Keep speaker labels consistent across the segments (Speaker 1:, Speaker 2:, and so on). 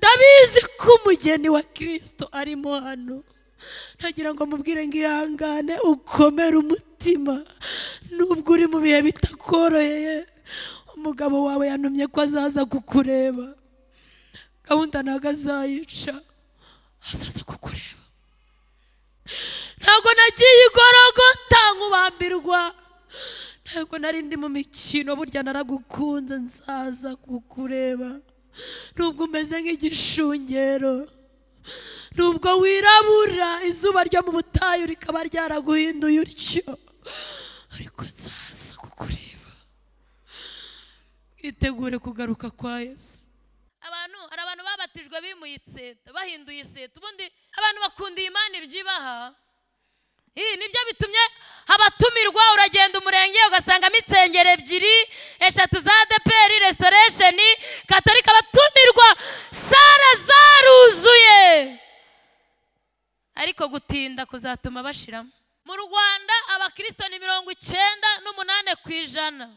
Speaker 1: Ndabizi ko umugeni wa Kristo arimo hano. Ntagira ngo mubwire ngo ihangane ukomere umutima nubwo uri mu bihe bitakoroheye. Umugabo wawe yantumye ko azaza kukureba, gahunda ntabwo azayica, azaza kukureba. Ntabwo nagiye igorogota nkubambirwa, ntabwo nari ndi mu mikino, burya naragukunze, nzaza kukureba. Nubwo umeze nk'igishungero, nubwo wirabura, izuba ryo mu butayu rikaba ryaraguhinduye utyo, ariko nzaza kukureba. Itegure kugaruka kwa Yesu. Abantu hari abantu babatijwe bimuye iseta, bahinduye iseta. Ubundi abantu bakunda Imana ibyibaha. Nibyo bitumye abatumirwa, uragenda umurenge ugasangamo insengero ebyiri, eshatu za ADEPR, Restoration, Katolika, abatumirwa sara zaruzuye. Ariko gutinda kuzatuma bashiramo. Mu Rwanda abakristo ni 98%.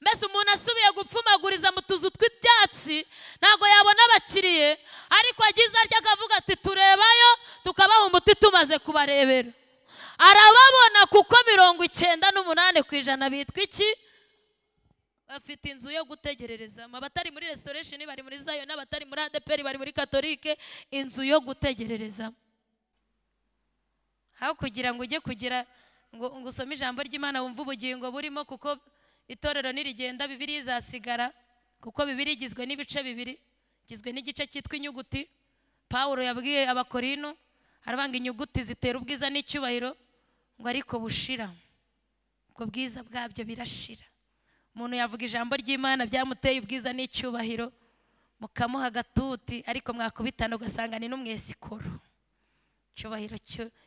Speaker 1: Mbese umuntu asubiye gupfumaguriza mu tuzu tw'ibyatsi ntago yabona abakiriye, ariko agize atya akavuga ati turebayo, tukabaha umuti tumaze kubarebera. Arababona kuko 98% bitwa iki? Bafite inzu yo gutegererezamo. Abatari muri Restoration bari muri Zion, abatari muri ADEPR bari muri Katolike, inzu yo gutegererezamo. Aho kugira ngo ujye kugira ngo usome ijambo ry'Imana wumve ubugingo burimo, kuko itorero nirigenda Bibiliya izasigara, kuko Bibiliya igizwe n'ibice bibiri, igizwe n'igice cyitwa inyuguti. Pawulo yabwiye Abakorino arabanga inyuguti zitera ubwiza n'icyubahiro, ngo ariko bushira, ubwo bwiza bwabyo birashira. Umuntu yavuga ijambo ry'Imana byamuteye ubwiza n'icyubahiro, mukamuha gatuti, ariko mwakubitana ugasanga ni n'umwesikoro. Icyubahiro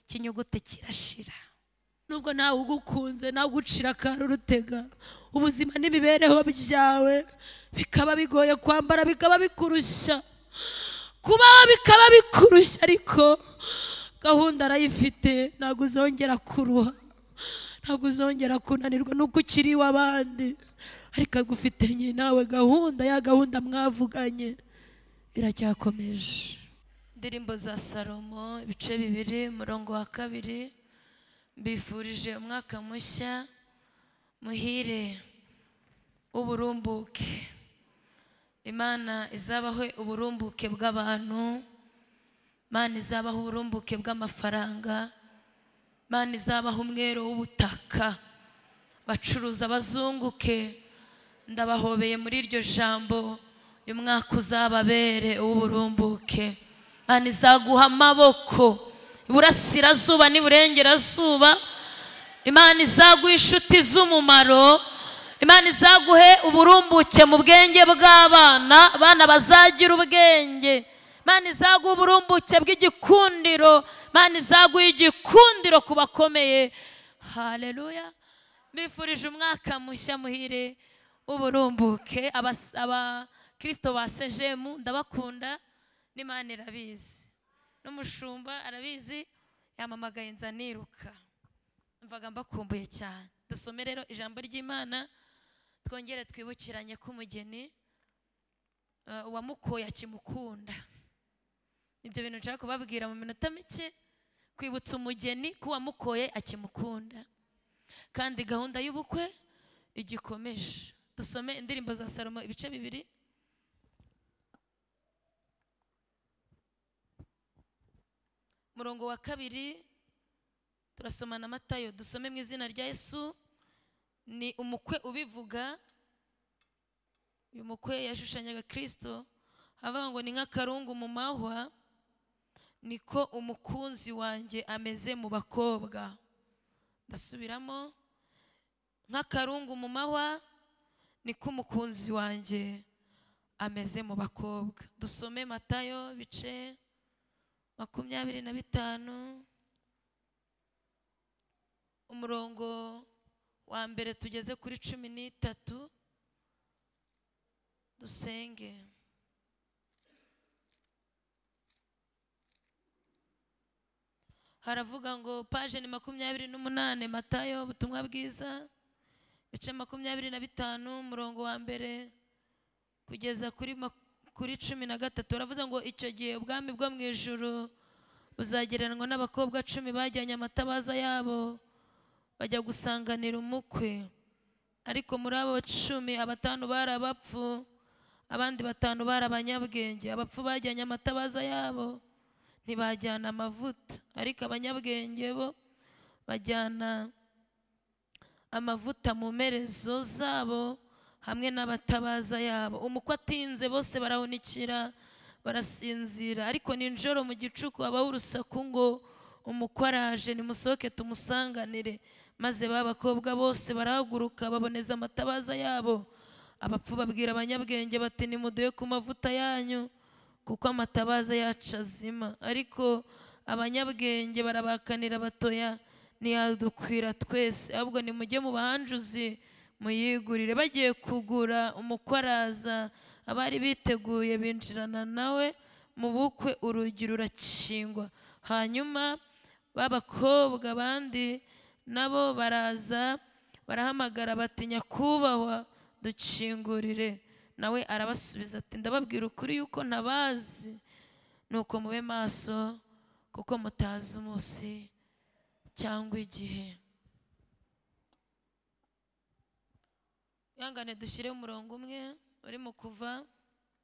Speaker 1: cy'inyuguti kirashira. Nubwo nawe ugukunze, nawe ugucira akarurutega, ubuzima n'imibereho byawe bikaba bigoye, kwambara bikaba bikurushya, kubaho bikaba bikurushya, ariko gahunda arayifite. Ntabwo uzongera kuruha, ntabwo uzongera kunanirwa nuko ukiri iw'abandi, ariko agufitenye nawe gahunda, ya gahunda mwavuganye iracyakomeje. Indirimbo za Salomo ibice 2 umurongo wa 2. Mbifurije umwaka mushya muhire uburumbuke. Imana izabaho uburumbuke bw'abantu, Imana izabaho uburumbuke bw'amafaranga, Imana izabaho umwero w'ubutaka, bacuruza bazunguke. Ndabahobeye muri iryo jambo, uyu mwaka uzababere uw'uburumbuke. Imana izaguha amaboko iburasirazuba n'iburengerazuba, Imana izaguha inshuti z'umumaro, Imana izaguhe uburumbuke mu bwenge bw'abana, abana bazagira ubwenge. Imana izaguha uburumbuke bw'igikundiro, Imana izaguha igikundiro ku bakomeye. Haleluya. Mbifurije umwaka mushya muhire uburumbuke. Abakristo ba Sejemu ndabakunda, n'Imana irabizi, n'umushumba arabizi, yamamagaye nza niruka, mvaga mbakumbuye cyane. Dusome rero ijambo ry'Imana, twongere twibukiranye ko umugeni uwamukoye akimukunda. Ibyo bintu nshaka kubabwira mu minota mike, kwibutsa umugeni ko uwamukoye akimukunda, kandi gahunda y'ubukwe igikomeje. Dusome indirimbo za Salomo ibice 2. Murongo wa 2 turasoma na Matayo. Dusome mu izina rya Yesu. Ni umukwe ubivuga. Uyu mukwe yashushanyaga Kristo, avuga ngo ni nk'akarungu mu mahwa, niko umukunzi wanjye ameze mu bakobwa. Ndasubiramo, nk'akarungu mu mahwa niko umukunzi wanjye ameze mu bakobwa. Dusome Matayo bice 25 umurongo wa 1 tugeze kuri 13. Dusenge. Haravuga ngo page ni 28 Matayo ubutumwa bwiza bice 25 umurongo wa 1 kugeza kuri Kuri 13 baravuze ngo icyo gihe ubwami bwo mu ijuru buzagereranwa n'abakobwa 10 bajyanye amatabaza yabo bajya gusanganira umukwe. Ariko muri abo 10 abatanu bari abapfu, abandi 5 bari abanyabwenge. Abapfu bajyanye amatabaza yabo ntibajyana amavuta, ariko abanyabwenge bo bajyana amavuta mu mperezo zabo hamwe n'abatabaza yabo. Umukwe atinze bose barahunikira barasinzira. Ariko ninjoro mu gicuku habaho urusaku ngo umukwe araje, nimusohoke tumusanganire. Maze ba bakobwa bose barahaguruka baboneza amatabaza yabo. Abapfu babwira abanyabwenge bati nimuduhe ku mavuta yanyu kuko amatabaza yacu azima. Ariko abanyabwenge barabakanira batoya, ntiyadukwira twese, ahubwo nimujye mu bahanjuzi muyigurire. Bagiye kugura umukwe araza, abari biteguye binjirana nawe mu bukwe, urugi rurakingwa. Hanyuma b'abakobwa bandi nabo baraza barahamagara bati nyakubahwa dukingurire. Nawe arabasubiza ati ndababwira ukuri yuko ntabazi. Nuko mube maso kuko mutazi umunsi cyangwa igihe. Ihangane dushyire umurongo umwe uri mu Kuva,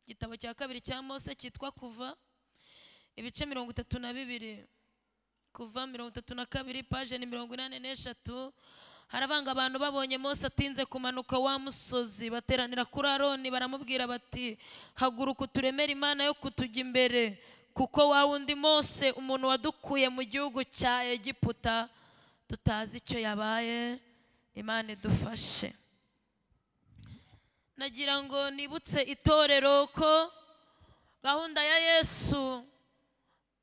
Speaker 1: igitabo cya kabiri cya Mose cyitwa Kuva, ibice 32. Kuva 32 paje ni 83. Harabanga abantu babonye Mose atinze kumanuka wa musozi, bateranira kuri Aroni baramubwira bati haguruka uturemere Imana yo kutujya imbere, kuko wa wundi Mose umuntu wadukuye mu gihugu cya Egiputa tutazi icyo yabaye. Imana idufashe. Nagira ngo nibutse itorero ko gahunda ya Yesu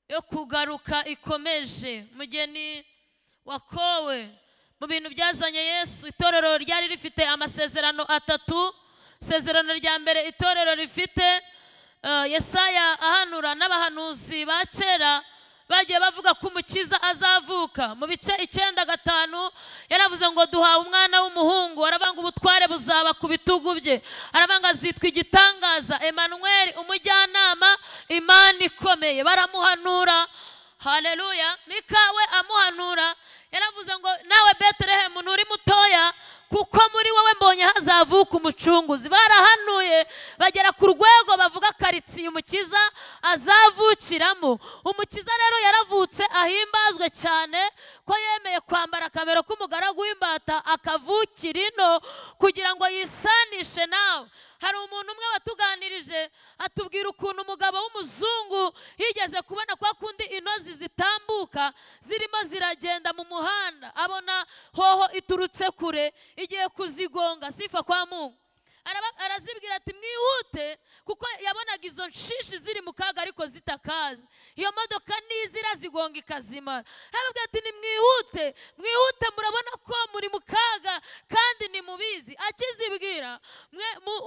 Speaker 1: yo kugaruka ikomeje. Mugeni wakowe mu bintu byazanye Yesu, itorero ryari rifite amasezerano 3. Isezerano rya mbere itorero rifite, Yesaya ahanura n'abahanuzi ba kera bagiye bavuga ko umukiza azavuka. Mu bice 9:5 yaravuze ngo duhawe umwana w'umuhungu, aravanga ubutware buzaba ku bitugu bye, aravanga azitwa igitangaza, Emmanuel, umujyanama, Imana ikomeye. Baramuhanura. Haleluya. Mikawe amuhanura yaravuze ngo nawe Betelehemu nturi mutoya, kuko muri wowe mbonye hazavuka umucunguzi. Barahanuye bagera ku rwego bavuga karitsiye umukiza azavukiramo. Umukiza rero yaravutse ahimbazwe cyane ko yemeye kwambara akamero k'umugaragu w'imbata akavukira ino kugira ngo yisanishe nawe. Hari umuntu umwe watuganirije atubwira ukuntu umugabo w'umuzungu yigeze kubona kwa kundi inozi zitambuka zirimo ziragenda mu muhanda, abona hoho iturutse kure igiye kuzigonga sifa kwa Mungu. Arazibwira ati mwihute, kuko yabonaga izo nshishi ziri mu kaga ariko zitakaza. Iyo modoka nizira zigonga ikazimara. Arababwira ati nimwihute, mwihute, murabona ko muri mu kaga kandi ni mubizi. Akizibwira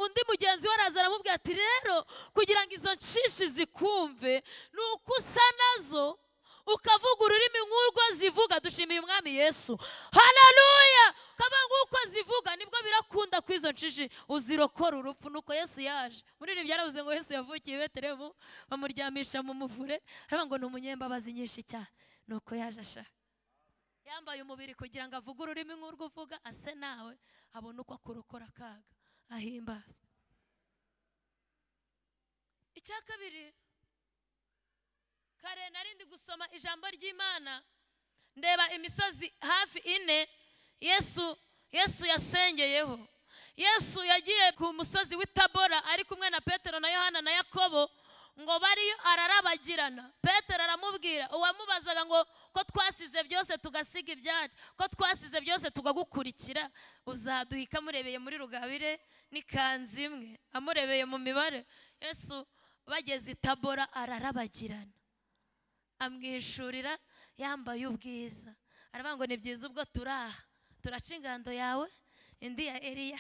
Speaker 1: undi mugenzi we araza aramubwira ati rero kugira ngo izo nshishi zikumve nuko usa nazo ukavuga ururimi nk'urwo zivuga. Dushimiye umwami Yesu. Haleluya. Kavuga uko zivuga nibwo birakunda ku izo nshishi uzirokora urupfu. Nuko Yesu yaje. Muri ibi byaravuze ngo Yesu yavukiye i Betelehemu bamuryamisha mu muvure, aravuga ngo ni umunyembabazi nyinshi cyane. Nuko yaje ashaka yambaye umubiri kugira ngo avuge ururimi nk'urwo uvuga, ase nawe abone uko akurokora akaga. Ahimbaza. Icya kabiri, kare narindi gusoma ijambo ry'Imana ndeba imisozi hafi 4 Yesu yasengeyeho. Yesu yagiye ku musozi w'itabora ari kumwe na Petero na Yohana na Yakobo, ngo bariyo ararabagirana. Petero aramubwira, uwamubazaga ngo ko twasize byose tugasiga ibyacu, ko twasize byose tugagukurikira, uzaduhika amurebeye muri rugabire n'ikanzu imwe, amurebeye mu mibare. Yesu bageze itabora ararabagirana, amwishurira yambaye ubwiza. Aravuga ngo ni byiza ubwo turaha, turaca ingando yawe, indi ya Eliya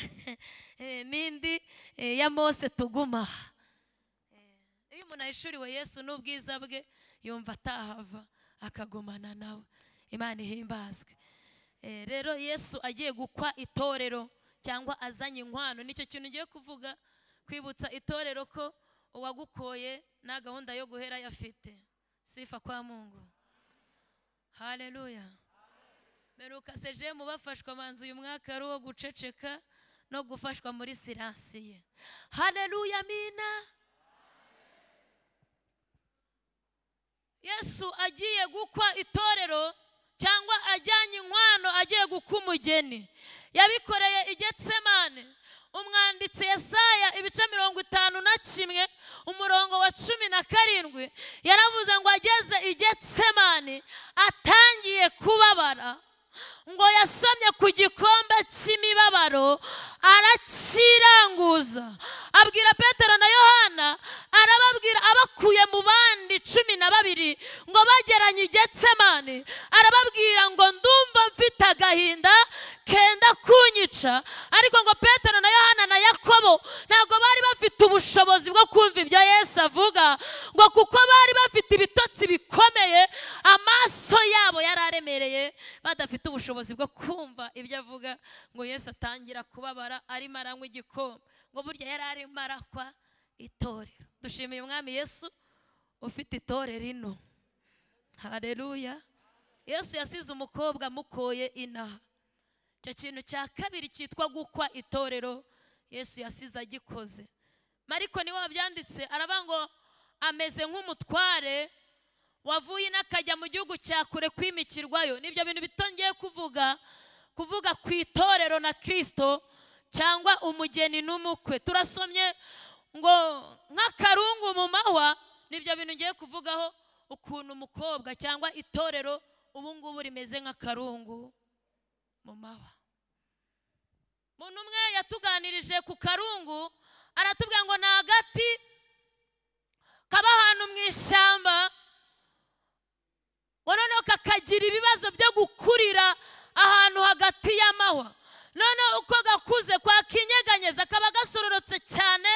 Speaker 1: n'indi ya Mose tuguma. Iyo umuntu ahishuriwe Yesu n'ubwiza bwe yumva atahava akagumana nawe. Imana ihimbazwe. Rero Yesu agiye gukwa itorero cyangwa azanye inkwano, nicyo kintu ngiye kuvuga, kwibutsa itorero ko Uwagukoye nta gahunda yo guhera yafite. Sifa kwa Mungu. Haleluya. Meruka sejemu bafashwa manzu uyu mwaka ari uwo guceceka no gufashwa muri silence ye. Haleluya mina. Yesu agiye gukwa itorero cyangwa ajyanye inkwano agiye gukwa umugeni. Yabikoreye i Getsemane. Umwanditsi Yesaya ibice 51 umurongo wa 17 yaravuze ngo ageze i Getsemane atangiye kubabara, ngo yasomye ku gikombe cy'imibabaro arakiranguza, abwira Petero na Yohana, arababwira abakuye mu bandi 12 ngo bageranye i Getsemane, arababwira ngo ndumva mfite agahinda kenda kunyica. Ariko ngo Petero na Yohana na Yakobo ntabwo bari bafite ubushobozi bwo kumva ibyo Yesu avuga, ngo kuko bari bafite ibitotsi bikomeye, amaso yabo yararemereye, badafite ubushobozi bwo kumva ibyo avuga. Ngo Yesu atangira kubabara arimo aranywa igikombe, ngo burya yari arimo arakwa itorero. Dushimiye Umwami Yesu ufite itorero ino. Haleluya. Yesu yasize umukobwa mukoye inaha. Icyo kintu cya kabiri cyitwa gukwa itorero Yesu yasize agikoze. Mariko niwe wabyanditse, aravuga ngo ameze nk'umutware wavuye inakajya mu gihugu cya kure kwimikirwayo. Nibyo bintu bitongeye kuvuga ku itorero na Kristo cyangwa umugeni n'umukwe. Turasomye ngo nk'akarungu mu mahwa. Nibyo bintu ngiye kuvugaho, ukuntu umukobwa cyangwa itorero ubu ngubu rimeze nk'akarungu mu mahwa. Umuntu umwe yatuganirije ku karungu, aratubwira ngo ni agati kaba ahantu mu ishyamba, ngo noneho kakagira ibibazo byo gukurira ahantu hagati y'amahwa. Noneho uko gakuze kwakinyeganyeza kaba gasororotse cyane,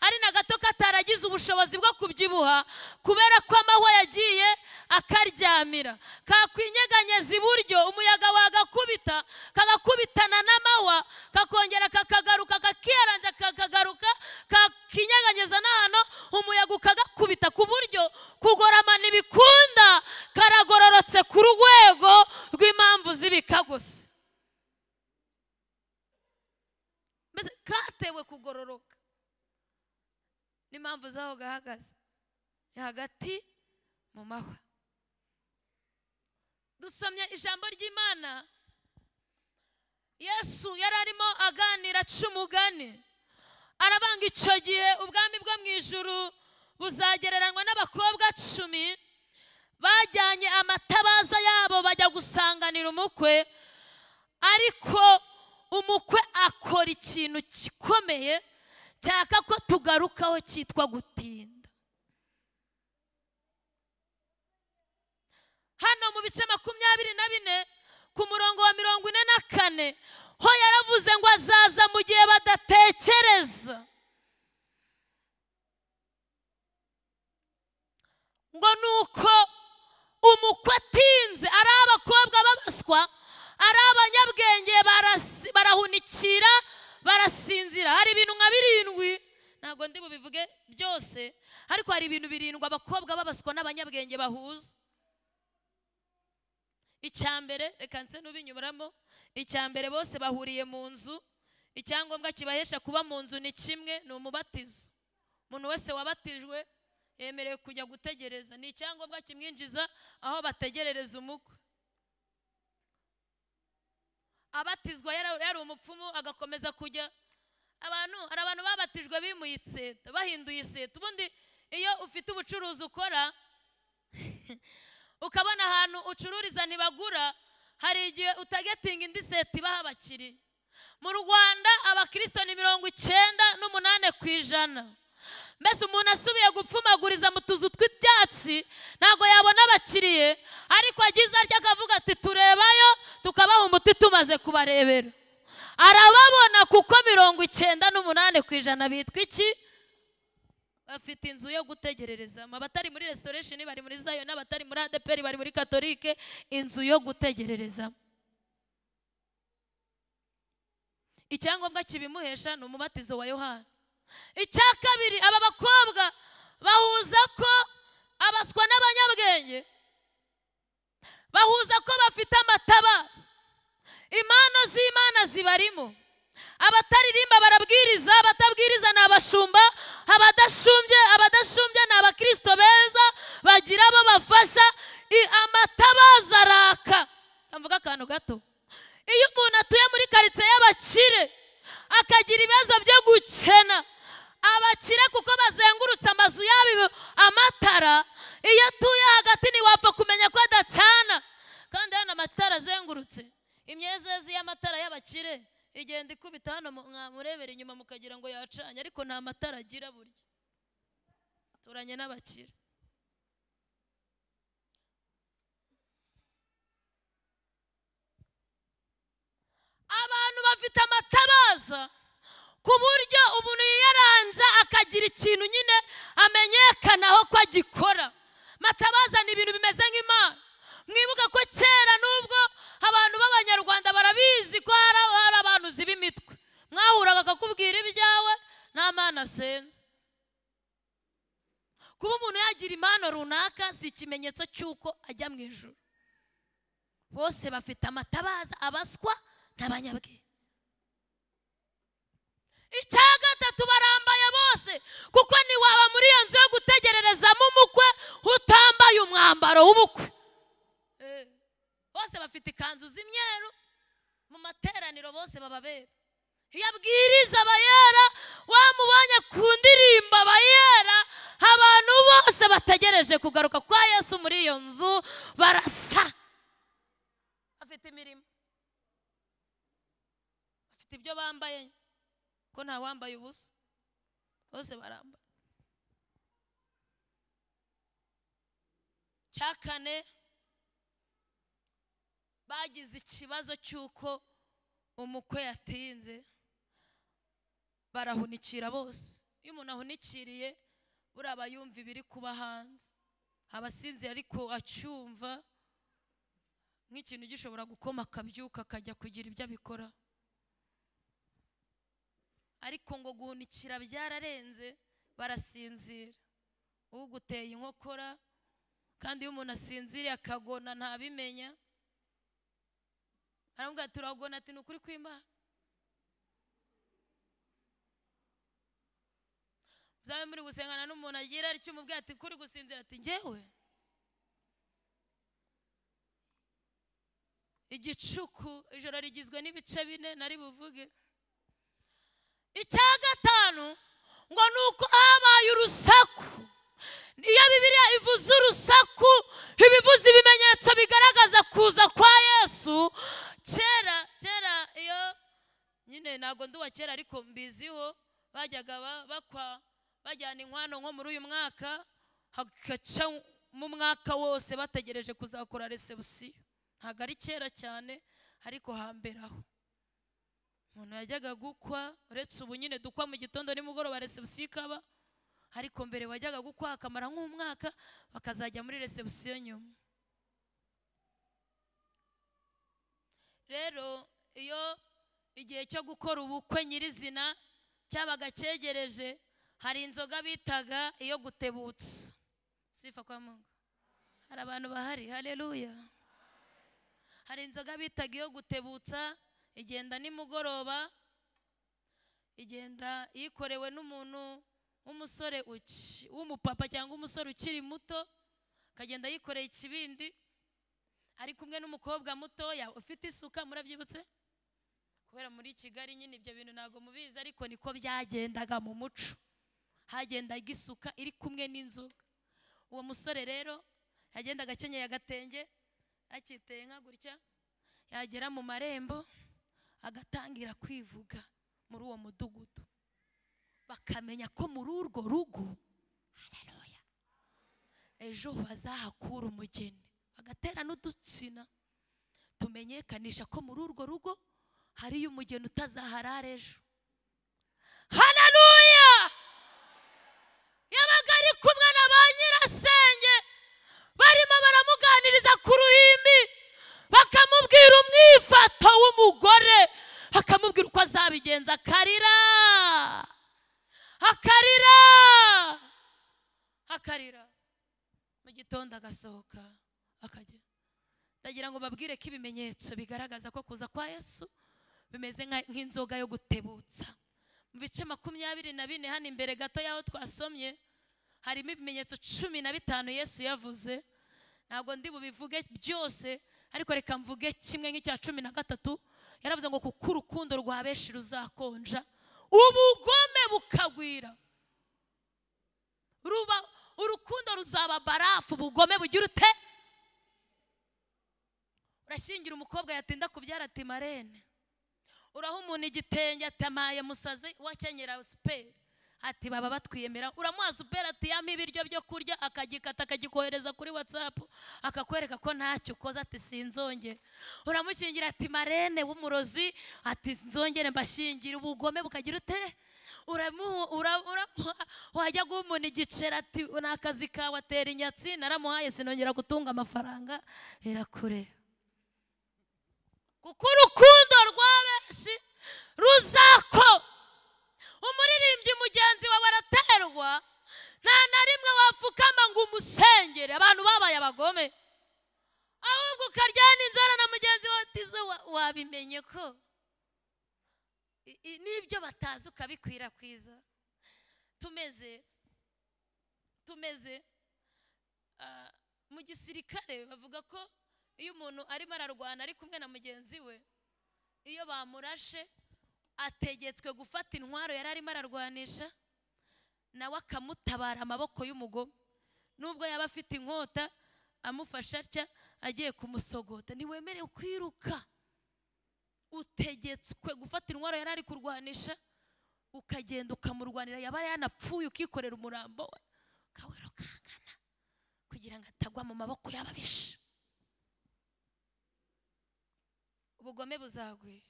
Speaker 1: ari na gato kataragize ubushobozi bwo kubyibuha kubera ko amahwa yagiye akaryamira. Kakwinyeganyeza iburyo, umuyaga wagakubita kagakubitana n'amahwa, kakongera kakagaruka, kakiyaranja kakagaruka, kakinyeganyeza n'ahantu umuyaga ukagakubita, ku buryo kugorama ntibikunda, karagororotse ku rwego rw'impamvu z'ibikagose. Mbese katewe kugororoka n'impamvu zaho gahagaze hagati mu mahwa. Dusomye ijambo ry'Imana. Yesu yari arimo aganira aca umugani, arabanga icyo gihe ubwami bwo mu ijuru buzagereranywa n'abakobwa 10 bajyanye amatabaza yabo bajya gusanganira umukwe. Ariko umukwe akora ikintu gikomeye cyaka ko tugarukaho cyitwa gutinda. Hano mu bice 24 ku murongo wa 44 ho yaravuze ngo azaza mu gihe badatekereza. Ngo nuko umukwe atinze, ari abakobwa babaswa, ari abanyabwenge barahunikira, barasinzira. Hari ibintu nka 7, ntabwo ndi bubivuge byose, ariko hari ibintu 7 abakobwa babaswa n'abanyabwenge bahuza. Icyambere, reka nse n'ubinyuramo, icyambere bose bahuriye mu nzu. Icyangombwa kibahesha kuba mu nzu ni kimwe, ni umubatizo. Umuntu wese wabatijwe yemerewe kujya gutegereza, ni icyangombwa kimwinjiza aho bategerereza umukwe. Abatizwa yari umupfumu agakomeza kujya. Abantu, hari abantu babatijwe bimuye iseta, bahinduye iseta. Ubundi iyo ufite ubucuruzi ukora ukabona ahantu ucururiza ntibagura, hari igihe utagetinga indi seta ibaha abakiriya. Mu Rwanda abakristo ni 98%. Mbese umuntu asubiye gupfumaguriza mu tuzu tw'ibyatsi ntabwo yabona abakiriye, ariko agize atya akavuga ati turebayo, tukabaha umuti tumaze kubarebera. Arababona kuko 98% bitwa iki? Bafite inzu yo gutegererezamo. Abatari muri Restoration bari muri Zion, abatari muri ADEPR bari muri Catholique, inzu yo gutegererezamo. Icyangombwa kibimuhesha ni umubatizo wa Yohana. Icya kabiri, aba bakobwa bahuza ko abaswa n'abanyabwenge, bahuza ko bafite amatabaza, impano z'Imana zibarimo. Abataririmba barabwiriza, abatabwiriza ni abashumba, abadashumbye ni abakristo beza bagira abo bafasha. Amatabaza araka. Mvuga akantu gato, iyo umuntu atuye muri karitsiye y'abakire akagira ibibazo byo gukena, abakire kuko bazengurutse amazu yabo amatara, iyo atuye hagati ntiwapfa kumenya ko adacana. Kandi hano amatara azengurutse, imyezezi y'amatara y'abakire igenda ikubita hano, murebera inyuma mukagira ngo yacanye, ariko nta matara agira. Burya turanye n'abakire. Abantu bafite amatabaza ku buryo umuntu yiyaranja akagira ikintu nyine amenyekanaho ko agikora. Matabaza ni ibintu bimeze nk'Imana. Mwibuka ko kera, nubwo abantu b'Abanyarwanda barabizi ko hari abantu ziba imitwe, mwahuraga akakubwira ibyawe nta mana asenze. Kuba umuntu yagira impano runaka si ikimenyetso cy'uko ajya mu ijuru. Bose bafite amatabaza, abaswa n'abanyabwenge. Icya gatatu, barambaye bose, kuko ntiwaba muri iyo nzu yo gutegererezamo umukwe utambaye umwambaro w'ubukwe. Bose bafite ikanzu z'imyeru mu materaniro, bose bababera. Iyo abwiriza abayera, wamubonye ku ndirimbo abayera, abantu bose bategereje kugaruka kwa Yesu muri iyo nzu barasa. Bafite imirimo, bafite ibyo bambaye, ko nta wambaye ubusa, bose barambaye. Cya kane, bagize ikibazo cy'uko umukwe yatinze, barahunikira bose. Iyo umuntu ahunikiriye buriya aba yumva ibiri kuba hanze, abasinzi ariko acyumva nk'ikintu gishobora gukoma akabyuka akajya kugira ibyo abikora. Ariko ngo guhunikira byararenze, barasinzira. Uguteye inkokora, kandi iyo umuntu asinziriye akagona ntabimenya. Aramubwira ati uragona, ati ni ukuri kw'Imana. Muzabe muri gusengana n'umuntu agira atyo, umubwira ati kuri gusinzira, ati njyewe. Igicuku, ijoro rigizwe n'ibice bine nari buvuge. Icya gatanu ngo ni uko habaye urusaku. Iyo Bibiliya ivuze urusaku, ibivuze ibimenyetso bigaragaza kuza kwa Yesu. Kera kera, iyo nyine ntabwo ndi uwa kera ariko mbiziho, bajyaga bakwa bajyana inkwano nko muri uyu mwaka, hagaca mu mwaka wose bategereje kuzakora reception. Ntabwo ari kera cyane, ariko hambere aho umuntu yajyaga gukwa, uretse ubu nyine dukwa mu gitondo nimugoroba reception ikaba, ariko mbere wajyaga gukwa akamara nk'umwaka bakazajya muri reception nyuma. Rero iyo igihe cyo gukora ubukwe nyirizina cyabaga cyegereje, hari inzoga bitaga iyo gutebutsa. Sifa kwa Mungu. Hari abantu bahari, haleluya. Hari inzoga bitaga iyo gutebutsa, igenda nimugoroba, igenda yikorewe n'umuntu w'umusore w'umupapa cyangwa umusore ukiri muto, akagenda yikoreye ikibindi ari kumwe n'umukobwa mutoya ufite isuka. Murabyibutse? Kubera muri Kigali nyine ibyo bintu ntabwo mubizi, ariko niko byagendaga mu muco. Hagendaga isuka iri kumwe n'inzoga. Uwo musore rero yagendaga akenyeye agatenge, akiteye nka gutya, yagera mu marembo agatangira kwivuga muri uwo mudugudu, bakamenya ko muri urwo rugo, haleluya, ejo bazahakura umugeni. Bagatera n'udutsina tumenyekanisha ko muri urwo rugo hariyo umugeni utazaharara ejo. Haleluya! Yabaga ari kumwe na ba nyirasenge, barimo baramuganiriza ku ruhimbi, bakamubwira umwifato w'umugore, bakamubwira uko azabigenza, akarira Akarira mu gitondo agasohoka akajya. Ndagira ngo babwire ko ibimenyetso bigaragaza ko kuza kwa Yesu bimeze nk'inzoga yo gutebutsa. Mu bice 24 hano imbere gato yaho twasomye harimo ibimenyetso 15 Yesu yavuze. Ntabwo ndi bubivuge byose, ariko reka mvuge kimwe nk'icya 13. Yaravuze ngo kuko urukundo rwa benshi ruzakonja, ubugome bukagwira. Ruba urukundo ruzaba barafu, ubugome bugira ute? Urashyingira umukobwa yatinda kubyara ati marene. Uraha umuntu igitenge atamaye musazi wakenyera super, ati baba batwiyemera. Uramuha super ati yampa ibiryo byo kurya, akagikata akagikohereza kuri WhatsApp, akakwereka ko ntacyo ukoze, ati sinzongere. Uramukingira ati marene w'umurozi, ati nzongere mbashyingira. Ubugome bukagira ute? Wajya guha umuntu igiceri ati ni akazi kawe, atera inyatsi, naramuhaye sinongera gutunga amafaranga. Irakure kuko urukundo rwa benshi ruzako. Umuririmbyi mugenzi wawe araterwa, nta na rimwe wapfukama ngo umusengere. Abantu babaye abagome, ahubwo ukaryana inzara na mugenzi wawe ati wabimenye ko n'ibyo batazi ukabikwirakwiza. Tumeze mu gisirikare bavuga ko iyo umuntu arimo ararwana ari kumwe na mugenzi we, iyo bamurashe ategetswe gufata intwaro yari arimo ararwanisha, nawe akamutabara amaboko y'umugome. Nubwo yaba afite inkota amufasha atya agiye kumusogota, ntiwemerewe kwiruka. Utegetswe gufata intwaro yari ari kurwanisha, ukagenda ukamurwanira, yaba yanapfuye ukikorera umurambo we ukawirukangana kugira ngo atagwa mu maboko y'ababisha. Ubugome buzagwira.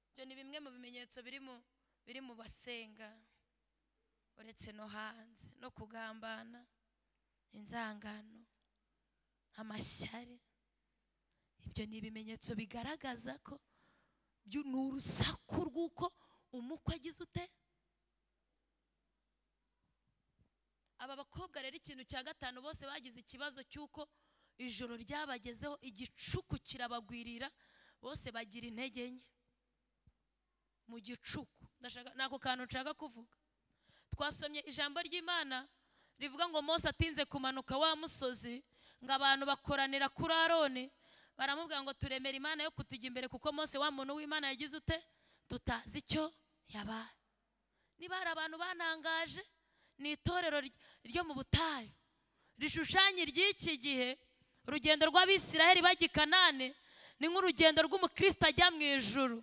Speaker 1: Ibyo ni bimwe mu bimenyetso biri mu basenga, uretse no hanze, no kugambana, inzangano, amashyari. Ibyo ni ibimenyetso bigaragaza ko ni urusaku rw'uko umukwe agize ute. Aba bakobwa rero ikintu cya 5 bose bagize ikibazo cy'uko ijoro ryabagezeho, igicuku kirabagwirira, bose bagira intege nke mu gicuku. Ndashaka nako kantu nshaka kuvuga. Twasomye ijambo ry'Imana rivuga ngo Mose atinze kumanuka wa musozi, ngo abantu bakoranira kuri Aroni baramubwira ngo turemera Imana yo kutujya imbere, kuko Mose wa muntu w'Imana yagize ute tutazi icyo yabaye. Niba hari abantu banangaje ni itorero ryo mu butayu rishushanya ry'iki gihe. Urugendo rw'Abisiraheli bajya i Kanani ni nk'urugendo rw'umukristo ajya mu ijuru.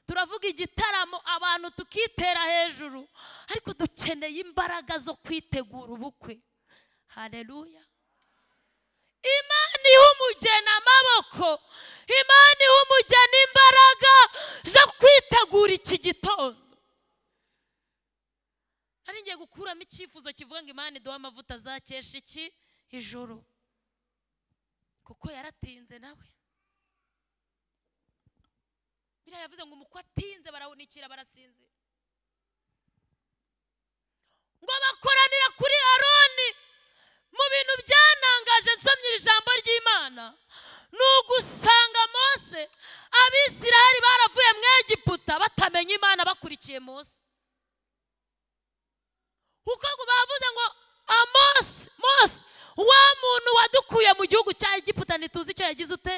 Speaker 1: Turavuga igitaramo abantu tukitera hejuru, ariko dukeneye imbaraga zo kwitegura ubukwe. Haleluya. Imana iha umugeni amaboko, Imana iha umugeni imbaraga zo kwitegura iki gitondo. Nari ngiye gukuramo icyifuzo kivuga ngo Imana iduhe amavuta azakesha iki ijuru, kuko yaratinze nawe. Biriya yavuze ngo umukwe atinze barahunikira barasinzira. Ngo bakoranira kuri Aroni. Mu bintu byanangaje nsomye ijambo ry'Imana ni ugusanga Mose, Abisiraheli baravuye mu Egiputa batamenya Imana, bakurikiye Mose. Kuko ngo bavuze ngo Mose, Mose wa muntu wadukuye mu gihugu cya Egiputa ntituzi icyo yagize ute.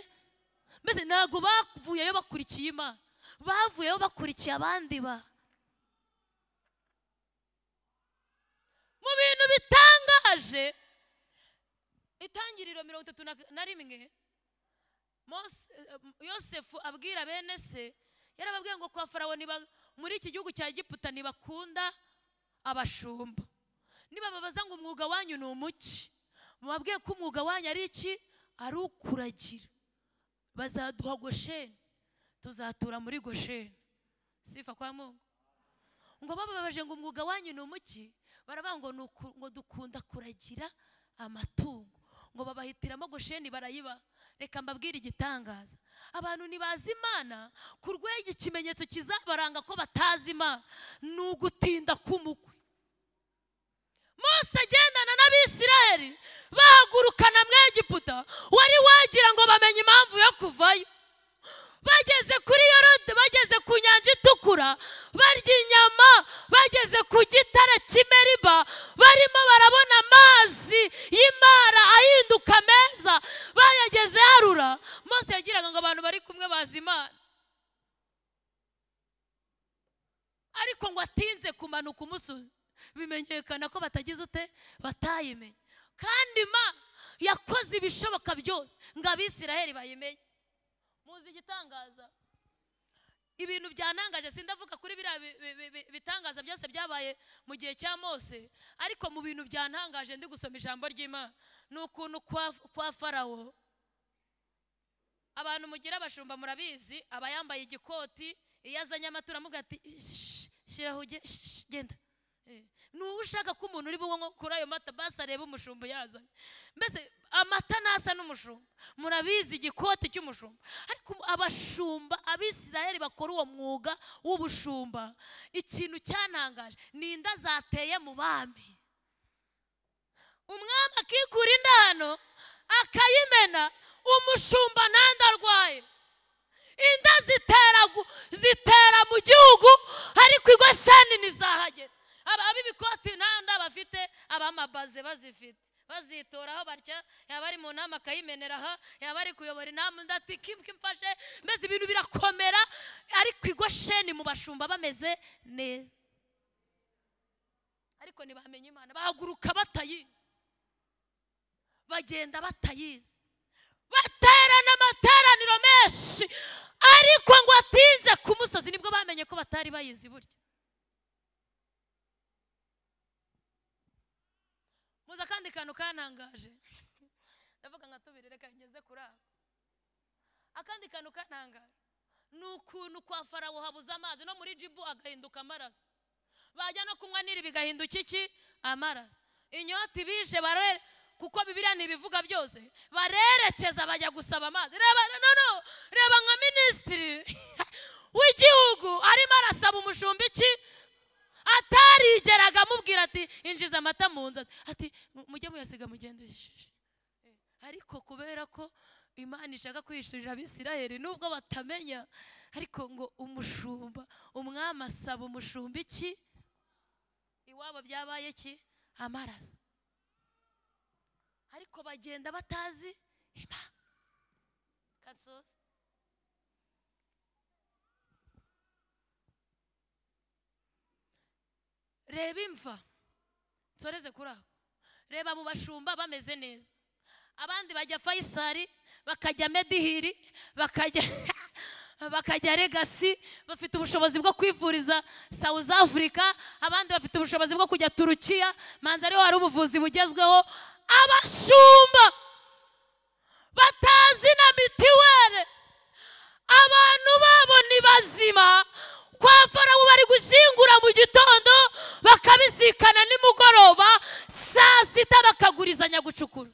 Speaker 1: Mbese ntabwo bavuyeyo bakurikiye Imana, bavuyeyo bakurikiye abandi ba. Mu bintu bitangaje, itangiriro 31 Mose, Yosefu abwira bene se, yarababwiye ngo kwa Farawo muri iki gihugu cya Egiputa ntibakunda abashumba. Nibababaza ngo umwuga wanyu ni umuki, mubabwiye ko umwuga wanyu ari iki? Ari ukuragira. Bazaduha Gosheni, tuzatura muri Gosheni. Sifa kwa Mungu. Ngo bababaje ngo umwuga wanyu ni umuki, baravuga ngo ngo dukunda kuragira amatungo. Ngo babahitiramo Gosheni barayiba. Reka mbabwire igitangaza, abantu ntibazi Imana ku rwego ikimenyetso kizabaranga ko batazi Imana ni ugutinda k'umukwe. Mose agendana n'Abisiraheli bahagurukana mu Egiputa, wari wagira ngo bamenye impamvu yo kuvayo. Bageze kuri Yorodani, bageze ku nyanja itukura, barya inyama, bageze ku gitare cy'Imeriba, barimo barabona amazi y'Imara ahinduka meza, bayageze harura. Mose yagiraga ngo abantu bari kumwe bazi Imana, ariko ngo atinze kumanuka umusozi bimenyekana ko batagize ute, batayimenye. Kandi Imana yakoze ibishoboka byose ngo Abisiraheli bayimenye. Muzi igitangaza, ibintu byanangaje, sindavuga kuri biriya bitangaza byose byabaye mu gihe cya Mose, ariko mu bintu byantangaje ndi gusoma ijambo ry'Imana ni ukuntu kwa Farawo, abantu mugira abashumba murabizi, aba yambaye igikoti, iyo azanye amatura amuga ati shyiraho genda. Nuba ushaka ko umuntu uri bunywe kuri ayo mata basi arebe umushumba yazanye, mbese amata nasa n'umushumba, murabizi igikoti cy'umushumba. Ariko abashumba Abisiraheli bakora uwo mwuga w'ubushumba, ikintu cyantangaje ni inda zateye mu bami. Umwami akikura inda hano akayimena, umushumba ntanda arwaye. Inda zitera mu gihugu, ariko Igosheni ntizahagera. Ab'ibikoti ntanda bafite, ab'amabaze bazifite, bazitoraho batya, yaba ari mu nama akayimenera aha, yaba ari kuyobora inama undi ati kimfashe, mbese ibintu birakomera. Ariko Igosheni mu bashumba bameze neza, ariko ntibamenye Imana, bahaguruka batayizi, bagenda batayizi, baterana amateraniro menshi, ariko ngo atinze ku musozi nibwo bamenye ko batari bayizi burya. Muza kandi kantu kantangaje, ndavuga nka tubiri reka ngeze kuri aho. Akandi kantu kantangaje ni ukuntu kwa Farawo habuze amazi, no muri Jibu agahinduka amaraso, bajya no kunywa Nili bigahinduka iki, amaraso. Inyota ibishe barere, kuko Bibiliya ntibivuga byose, barerekeza bajya gusaba amazi. Reba no, reba nka minisitiri w'igihugu arimo arasaba umushumba iki atarigeraga amubwira ati injiza amata mu nzu, ati mujye muyasiga mugende. Ariko kubera ko Imana ishaka kwishurira Abisiraheli nubwo batamenya, ariko ngo umushumba, umwami asaba umushumba iki, iwabo byabaye iki, amaraso. Ariko bagenda batazi Imana. Kansoza reba imva, nsoreze kuri aho. Reba mu bashumba bameze neza, abandi bajya Fayisari, bakajya Medihiri, bakajya Regasi, bafite ubushobozi bwo kwivuriza South Africa, abandi bafite ubushobozi bwo kujya Turukiya, manza ariho hari ubuvuzi bugezweho. Abashumba batazi na mitiwere, abantu babo ni bazima. Kwa Farawo bari gushyingura mu gitondo bakabisikana nimugoroba, saa sita bakagurizanya gucukura.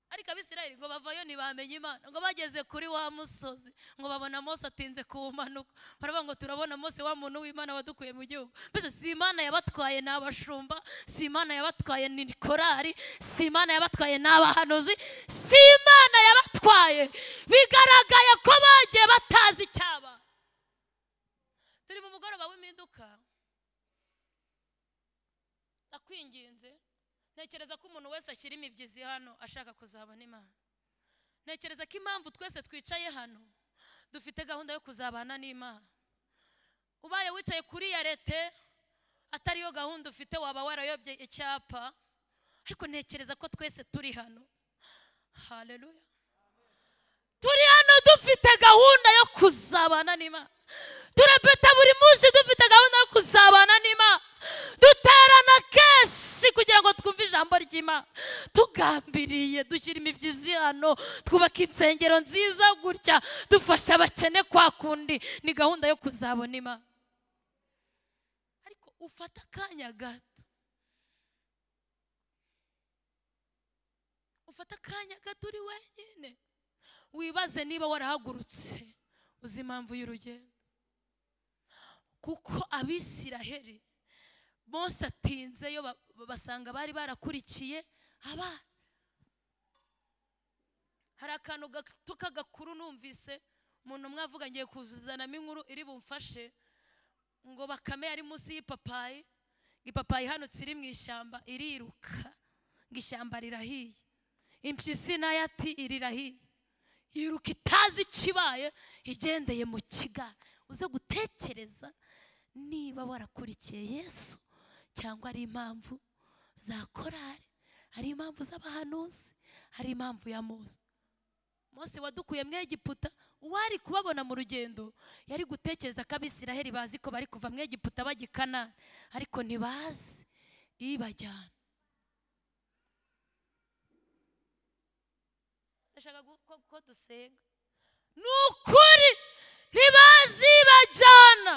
Speaker 1: Ariko Abisirayeli ngo bavayo ntibamenye Imana, ngo bageze kuri wa musozi ngo babona Mose atinze kuwumanuka, baravuga ngo turabona Mose wa muntu w'Imana wadukuye mu gihugu. Mbese si Imana yabatwaye n'abashumba, si Imana yabatwaye ni korari, si Imana yabatwaye n'abahanuzi, si Imana yabatwaye. Bigaragaye ko bagiye batazi icyaba. Turi mu mugoroba w'impinduka, ndakwinginze, ntekereza ko umuntu wese ashyira imibyizi hano ashaka kuzabona Imana. Ntekereza ko impamvu twese twicaye hano dufite gahunda yo kuzabana n'Imana. Ubaye wicaye kuri ya lete atariyo gahunda ufite, waba warayobye icyapa. Ariko ntekereza ko twese turi hano, haleluya, turi hano dufite gahunda yo kuzabana n'Imana. Turepeta buri munsi dufite gahunda yo kuzabana n'Imana. Duterana kenshi kugira ngo twumve ijambo ry'Imana. Tugambiriye dushyira imibyizi hano, twubaka insengero nziza gutya, dufasha abakene kwa kundi. Ni gahunda yo kuzabona Imana. Ariko ufata akanya gato Ufata akanya gato uri wenyine, wibaze niba warahagurutse uzi impamvu y'urugendo. Kuko Abisiraheli Mose atinzeyo basanga bari barakurikiye abana. Hari akantu gato k'agakuru numvise umuntu umwe avuga, ngiye kuzanamo inkuru iri bumfashe, ngo Bakame yari munsi y'ipapayi, ngo ipapayi ihanutse iri mu ishyamba iriruka, ngo ishyamba rirahiye. Impyisi nayo ati irirahiye, yiruka itazi ikibaye, igendeye mu kigare. Uze gutekereza niba warakurikiye Yesu cyangwa ari impamvu za korari, ari impamvu z'abahanuzi, ari impamvu ya Mose. Mose wadukuye mu Egiputa, uwari kubabona mu rugendo yari gutekereza ko Abisiraheli bazi ko bari kuva mu Egiputa bajya i Kanani, ariko ntibazi ibajyana. Ndashaka ko dusenga. Ni ukuri ntibazi ibajyana,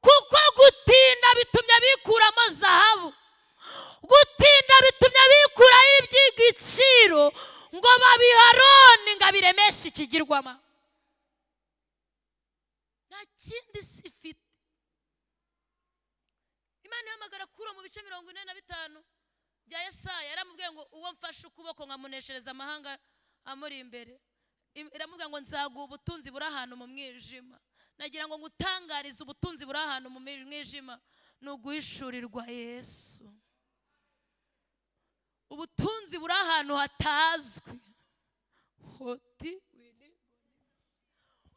Speaker 1: kuko gutinda bitumye bikuramo zahabu, gutinda bitumye bikuraho iby'igiciro, ngo babiharoni ngo abiremeshe ikigirwama. Nta kindi si ifite. Imana ihamagara Kuro mu bice 45 bya Yesaya, yaramubwiye ngo uwo mfashe ukuboko nkamuneshereza amahanga amuri imbere. Iramubwira ngo nzaguha ubutunzi buri ahantu mu mwijima. Nagira ngo ngutangarize ubutunzi buri ahantu mu mwijima, ni uguhishurirwa Yesu. Ubutunzi buri ahantu hatazwi. Hoti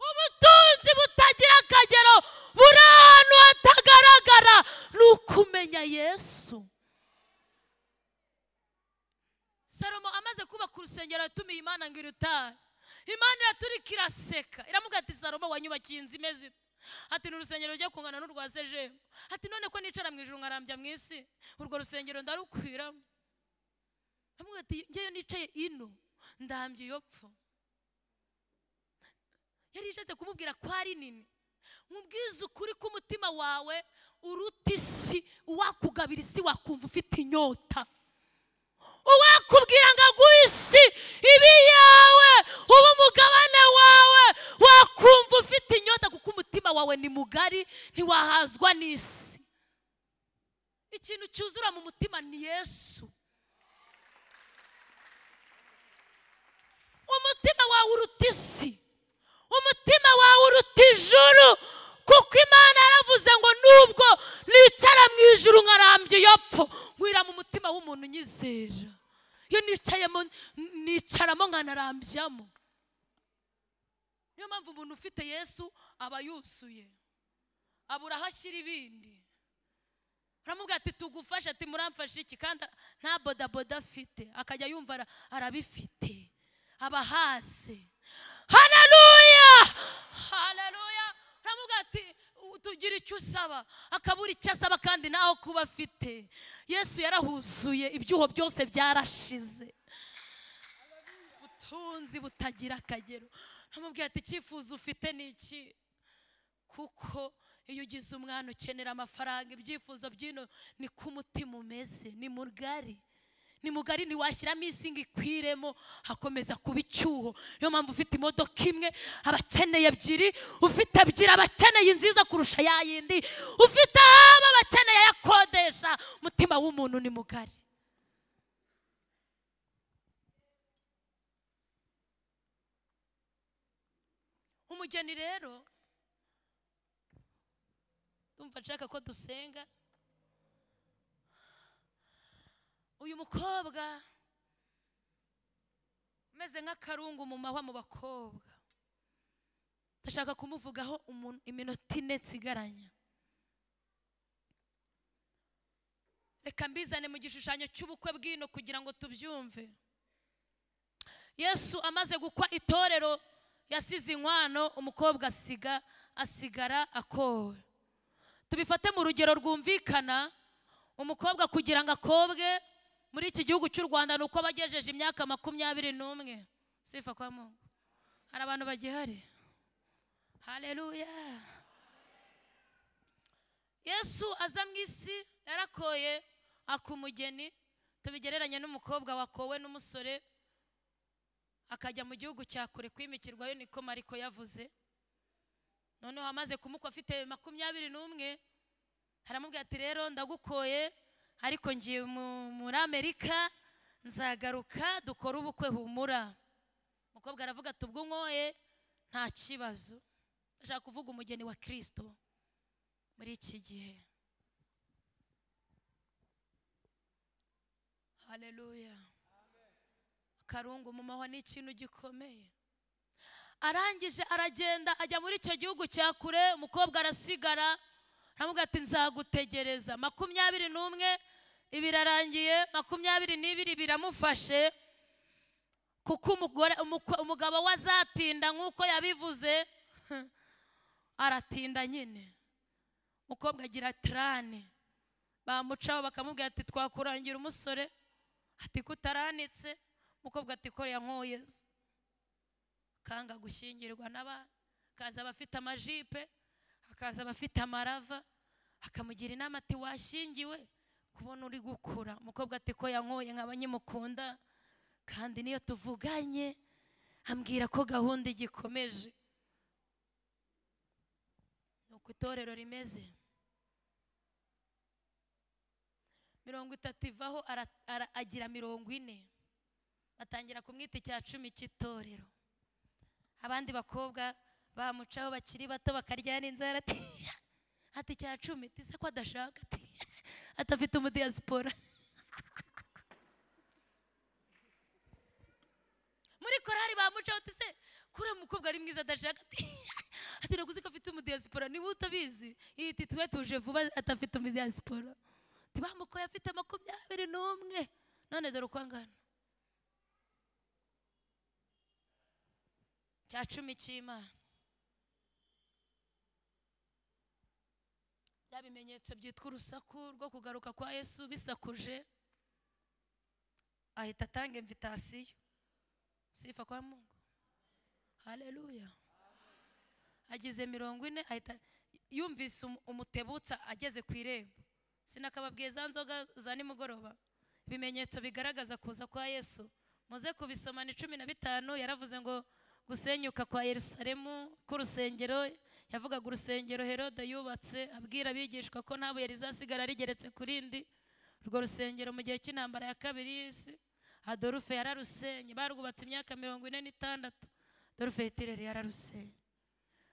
Speaker 1: ubutunzi butagira akagero buri ahantu hatagaragara, ni ukumenya Yesu. Salomo amaze kubaka urusengero yatumiye Imana ngo irutahe. Imana iraturika iraseka, iramubwira ati Salomo wanyubakiye inzu imeze ite? Ati ni urusengero rujya kungana n'urwa Sejemu. Ati none ko nicara mu ijuru nkarambya mu isi, urwo rusengero ndarukwiramo. Aramubwira ati ngewe nicaye ino ndambye iyo pfu. Yari ishatse kumubwira ko ari nini. Nkubwize ukuri k'umutima wawe uruta isi, uwakugabira isi wakumva ufite inyota. Uwakubwira ngo aguhe isi ibi yawe, uba umugabane wawe, wakumva ufite inyota, kuko umutima wawe ni mugari, ntiwahazwa n'isi. Ikintu cyuzura mu mutima ni Yesu. Umutima wawe uruta isi, umutima wawe uruta ijuru, kuko Imana yaravuze ngo nubwo nicara mu ijuru nkarambye iyo pfu, nkwira mu mutima w'umuntu unyizera. Iyo nicayemo nicaramo nkanarambyamo. Niyo mpamvu umuntu ufite Yesu aba yuzuye, abura aho ashyira ibindi. Uramubwira ati tugufashe, ati muramfashe iki? Kandi nta bodaboda afite, akajya yumva arabifite, aba hasi. Haleluya, haleluya. Uramubwira ati tugira icyo usaba, akabura icyo asaba kandi naho kuba afite. Yesu yarahuzuye, ibyuho byose byarashize, ubutunzi butagira akagero. Uramubwira ati icyifuzo ufite ni iki? Kuko iyo ugize umwana ukenera amafaranga, ibyifuzo byino ni ko umutima umeze, ni mugari. Ni mugari, ntiwashyiramo isi ngo ikwiremo, hakomeza kuba icyuho. Niyo mpamvu ufite imodoka imwe aba akeneye ebyiri, ufite ebyiri aba akeneye inziza kurusha ya yindi, ufite aba akeneye ayakodesha. Umutima w'umuntu ni mugari. Umugeni rero ndumva nshaka ko dusenga. Uyu mukobwa umeze nk'akarungu mu mahwa mu bakobwa, ndashaka kumuvugaho iminota 4 nsigaranye. Reka mbizane mu gishushanyo cy'ubukwe bw'ino kugira ngo tubyumve. Yesu amaze gukwa itorero yasize inkwano, umukobwa asigara akowe. Tubifate mu rugero rwumvikana. Umukobwa kugira ngo akobwe muri iki gihugu cy'u Rwanda nuko abagejeje imyaka 21. Sifa kwa Mungu. Hari abantu bagihari. Haleluya. Yesu aza mu isi yarakoye akumugeni, Tubigereranye n'umukobwa wakowe n'umusore akajya mu gihugu cya kure kwimikirwayo, niko Mariko yavuze. Noneho amaze kumukwa afite 21, aramubwira ati rero ndagukoye ariko ngiye muri Amerika, nzagaruka dukora ubukwe, humura. Umukobwa aravuga ati ubwo nkoye nta kibazo. Ashaka kuvuga umugeni wa Kristo muri iki gihe. Haleluya. Karungu mu mahwa ni ikintu gikomeye. Arangije aragenda ajya muri icyo gihugu cya kure, umukobwa arasigara, aramubwira ati nzagutegereza. 21 ibirarangiye, 22 biramufashe, kuko umugabo we azatinda nk'uko yabivuze. Aratinda nyine. Umukobwa agira trane, bamucaho bakamubwira ati twakurangira umusore, ati kutaranitse. Umukobwa ati ko yankoyeze. Kanga gushyingirwa n'abana, akaza abafite amajipe, akaza abafite amarava, akamugira inama ati washyingiwe kubona uri gukura. Umukobwa ati ko yankoye nkaba nyimukunda, kandi niyo tuvuganye ambwira ko gahunda igikomeje. Nuko itorero rimeze. 30 ivaho agira 40, batangira kumwita icya 10 cy'itorero. Abandi bakobwa bamucaho bakiri bato bakaryana inzara, ati icya 10 tise ko adashaka, ati atafite umudiaspora. Muri korari bamucaho tise kuri umukobwa ari mwiza adashaka, ati naguze ko afite umudiaspora, niba utabizi iti twe tuje vuba atafite umudiaspora. Tibamukoye afite 21, none dore uko angana. Cya 10 cy'Imana. Bya bimenyetso byitwa urusaku rwo kugaruka kwa Yesu bisakuje, ahita atanga invitation. Sifa kwa Mungu. Haleluya. Ageze 40 ahita yumvise umutebutsa ageze ku irembo. Sinakababwiye za nzoga za nimugoroba, ibimenyetso bigaragaza kuza kwa Yesu. Muze kubisoma ni 15. Yaravuze ngo gusenyuka kwa Yerusalemu k'urusengero, yavugaga urusengero Herode yubatse, abwira abigishwa ko nta buye rizasigara rigeretse kurindi. Urwo rusengero mu gihe cy'intambara ya kabiri y'isi, Adolphe yararusenye, barwubatse imyaka 46. Adolphe Hitler yararusenye.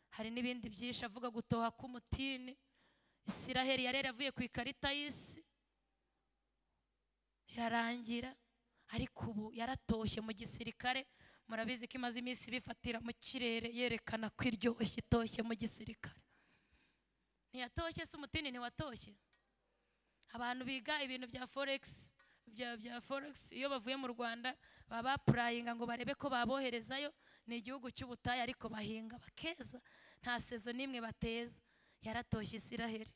Speaker 1: Hari n'ibindi byinshi avuga, gutoha k'umutini. Isiraheli yari yaravuye ku ikarita y'isi irarangira, ariko ubu yaratoshye mu gisirikare. Murabizi ko imaze iminsi bifatira mu kirere yerekana ko iryoshye itoshye mu gisirikare. Ntiyatoshye se umutini ntiwatoshye? Abantu biga ibintu bya forex, bya forex, iyo bavuye mu Rwanda baba bapurayinga ngo barebe ko baboherezayo. Ni igihugu cy'ubutayu ariko bahinga bakeza, nta sezo n'imwe bateza. Yaratoshye Isiraheli.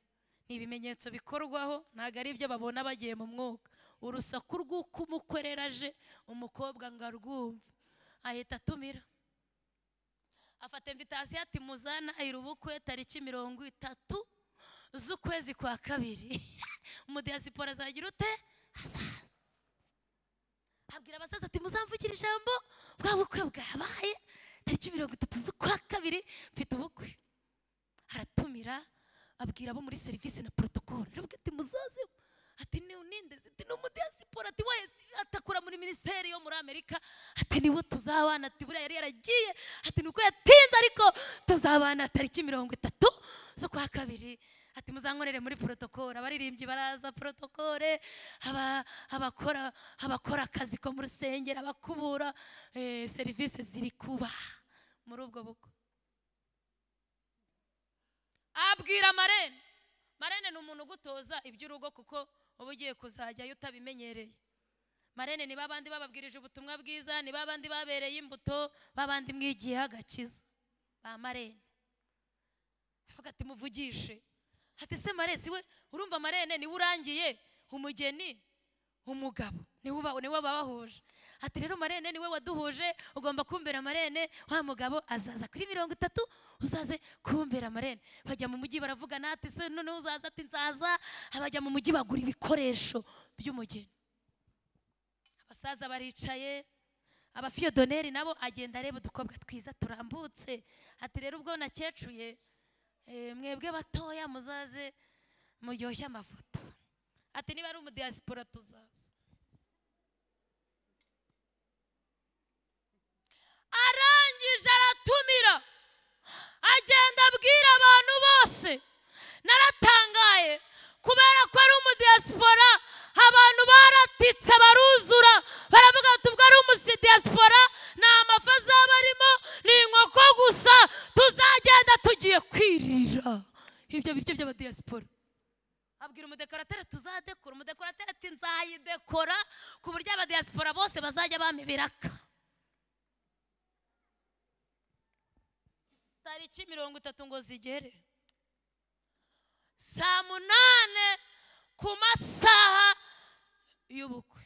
Speaker 1: Ni ibimenyetso bikorwaho, ntabwo ari ibyo babona bagiye mu mwuka. Urusaku rw'uko umukwe aje, umukobwa ngo arwumve, ahita atumira, afata invitation ati muzana ayira ubukwe tariki 30 z'ukwezi kwa 2. Umudiaspora azagira ute? Azaza. Abwira abasaza ati muzamvugire ijambo, bwa bukwe bwabaye tariki 30 z'ukwa 2 mfite ubukwe. Aratumira, abwira abo muri service na protocole, aravuga ati muzaze. Ati ni uninde? Ati ni umudiaspora. Ati we atakora muri ministeri yo muri Amerika. Ati niwe tuzabana. Ati buriya yari yaragiye, ati nuko yatinze ariko tuzabana tariki 30 z'ukwa 2. Ati muzankorere muri protocole. Abaririmbyi baraza protocole, abakora akazi ko mu rusengero, abakubura, service ziri kuba muri ubwo bukwe. Abwira Marene. Marene ni umuntu ugutoza iby'urugo kuko uba ugiye kuzajyayo utabimenyereye. Marene ni babandi bababwirije ubutumwa bwiza, ni babandi babereye imbuto, babandi mwigiye agakiza. Ba Marene. Avuga ati muvugishe. Ati se Marene we urumva Marene ni urangiye umugeni umugabo niwe babahuje. Ati rero Marene niwe waduhuje, ugomba kumbera Marene, wa mugabo azaza kuri 30 uzaze kumbera Marene. Bajya mu mujyi baravugana, ati se none uzaza? Ati nzaza. Abajya mu mujyi bagura ibikoresho by'umugeni. Abasaza baricaye, abafiyodoneri nabo agenda areba udukobwa twiza turambutse, ati rero ubwo nakecuye mwebwe batoya muzaze muryoshye amafoto, ati niba ari umudiaspora tuzaza. Arangije aratumira, agenda abwira abantu bose. Naratangaye kubera ko ari umudiaspora, abantu baratitse baruzura, baravuga ati ubwo ari umudiaspora nta mafi azaba arimo, ni inkoko gusa, tuzagenda tugiye kwirira ibyo biryo by'abadiaspora. Abwira umudekorateri tuzadekora, umudekorateri ati nzayidekora ku buryo abadiaspora bose bazajya bampa ibiraka. Tariki 30 ngo zigere, saa 8 ku masaha y'ubukwe,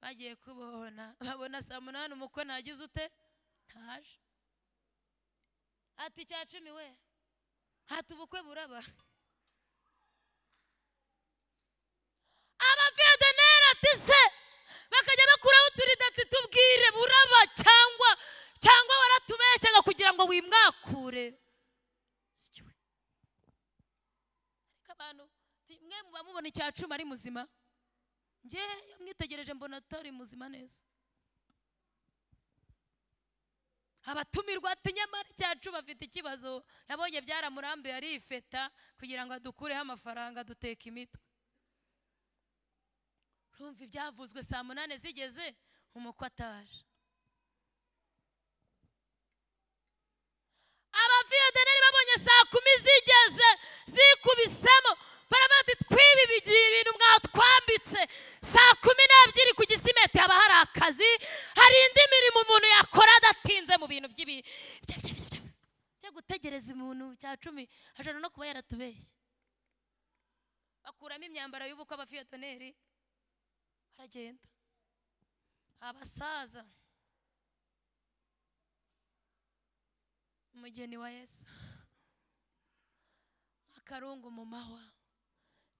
Speaker 1: bagiye kubona babona saa 8 umukwe ntagize ute, ntaje. Ati cya 10 we, hati ubukwe buraba. Abafiyodoneri ati se bakajya bakuraho uturidati, tubwire buraba cyangwa waratubeshyaga kugira ngo wimwakure. Ariko abantu mwe muba mubona icya 10 ari muzima, nge mwitegereje mbona atari muzima neza. Abatumirwa ati nyamara icya 10 afite ikibazo, yabonye byaramurambiye arifeta kugira ngo adukureho amafaranga duteka imitwe. Urumva ibyavuzwe saa 8 zigeze umukwe ataje. Abafiyodoneri babonye saa 10 zigeze zikubisemo, baravuga ati twibi ibintu mwatwambitse. Saa 12 ku Gisimeti haba hari akazi, hari indi mirimo umuntu yakora adatinze mu bintu by'ibi byo gutegereza umuntu cya 10 ashobora no kuba yaratubeshye. Bakuramo imyambaro y'ubukwe abafiyodoneri baragenda. Abasaza, umugeni wa Yesu, akarungu mu mahwa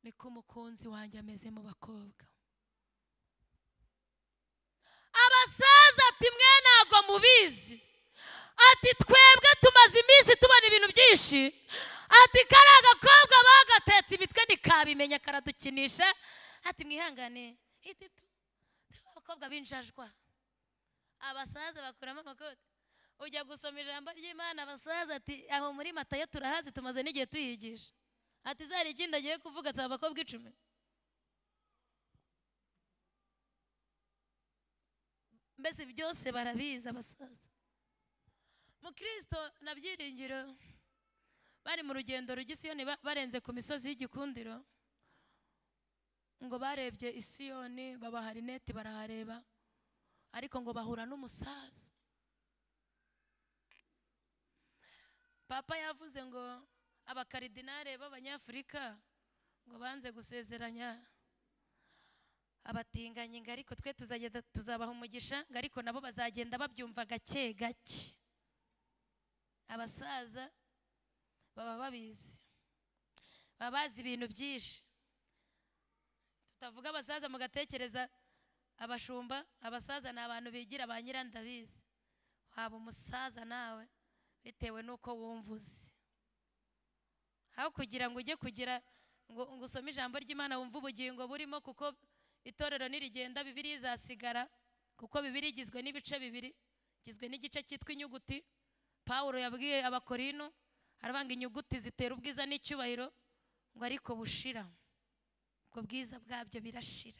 Speaker 1: niko umukunzi wanjye ameze mu bakobwa. Abasaza ati mwe ntago mubizi, ati twebwe tumaze iminsi tubona ibintu byinshi, ati kari agakobwa bagatetse imitwe ntikabimenya karadukinisha, ati mwihangane abakobwa b'injajwa. Abasaza bakuramo amakote. Ujya gusoma ijambo ry'Imana, abasaza ati aho muri Matayo turahazi tumaze n'igihe tuyigisha, ati zari ikindi agiye kuvuga ati abakobwa 10. Mbese byose barabizi abasaza. Mukristo na Byiringiro bari mu rugendo rujya Isiyoni, barenze ku misozi y'igikundiro, ngo barebye Isiyoni babaha rinete barahareba, ariko ngo bahura n'umusaza. Papa yavuze ngo abakaridinare b'abanyafurika ngo banze gusezeranya abatinganyi, ngo ariko twe tuzagenda tuzabaha umugisha, ngo ariko nabo bazagenda babyumva gake gake. Abasaza baba babizi, baba bazi ibintu byinshi. Tutavuga abasaza mugatekereza abashumba, abasaza ni abantu bigira ba nyirandabizi. Waba umusaza nawe bitewe nuko wumva uzi. Aho kugira ngo ujye kugira ngo usome ijambo ry'Imana wumve ubugingo burimo, kuko itorero nirigenda Bibiliya izasigara, kuko Bibiliya igizwe n'ibice bibiri, igizwe n'igice cyitwa inyuguti. Pawulo yabwiye Abakorino arabanga inyuguti zitera ubwiza n'icyubahiro, ngo ariko bushira, ubwo bwiza bwabyo birashira.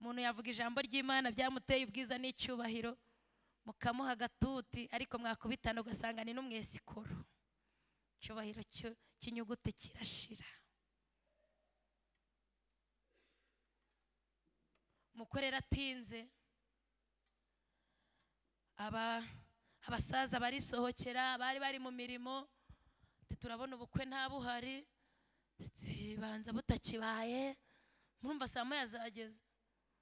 Speaker 1: Umuntu yavuga ijambo ry'Imana byamuteye ubwiza n'icyubahiro, mukamuha agatuti, ariko mwakubitana ugasanga ni n'umwesikoro. Icyubahiro cy'inyuguti kirashira. Mukorera atinze, abasaza barisohokera, bari bari mu mirimo, turabona ubukwe nta buhari, banza butakibaye. Murumva saa 1 zageze,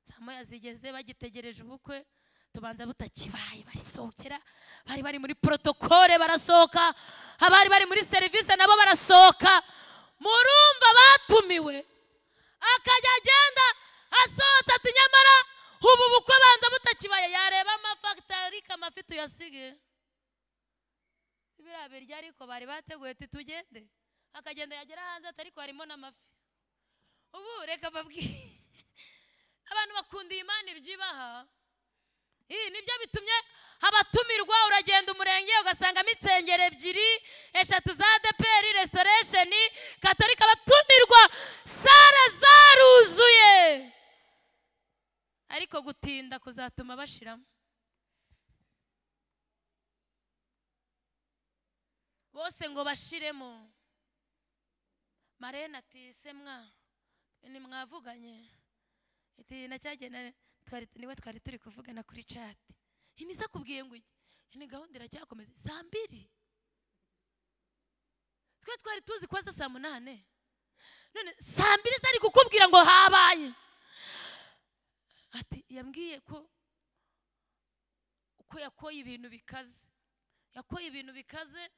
Speaker 1: saa 1 zigeze bagitegereje ubukwe, tubanza butakibaye, barisohokera. Bari bari muri protokole barasohoka, abari bari muri service nabo barasohoka. Murumva batumiwe, akajya agenda asohotse ati nyamara Ubu bukwe banza butakibaye, yareba amafi ariko amafi tuyasige biriya birya, ariko bari bateguye ati tugende, akagenda yagera hanze ati ariko harimo n'amafi. Ubu reka babwire abantu bakunda Imana ibyibaha. Nibyo bitumye abatumirwa, uragenda umurenge ugasangamo insengero 2, 3 za ADEPR, Restoration, Katolika, abatumirwa sara zaruzuye. Ariko gutinda kuzatuma bashiramo bose ngo bashiremo. Marene ati se mwa ni mwavuganye? Ati nacyagenda twari niwe twari turi kuvugana kuri chat. Iniza kubwiye ngo iki? Ni gahunda iracyakomeza saa 2. Twe twari tuzi ko saa 8. None saa 2 zari kukubwira ngo habaye. Ati yambwiye ko uko yakoye ibintu bikaze. Yakoye ibintu bikaze.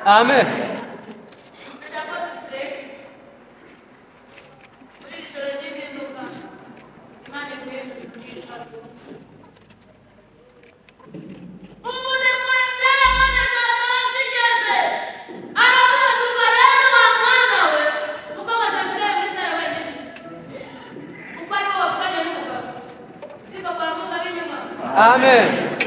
Speaker 2: Amen. Amen.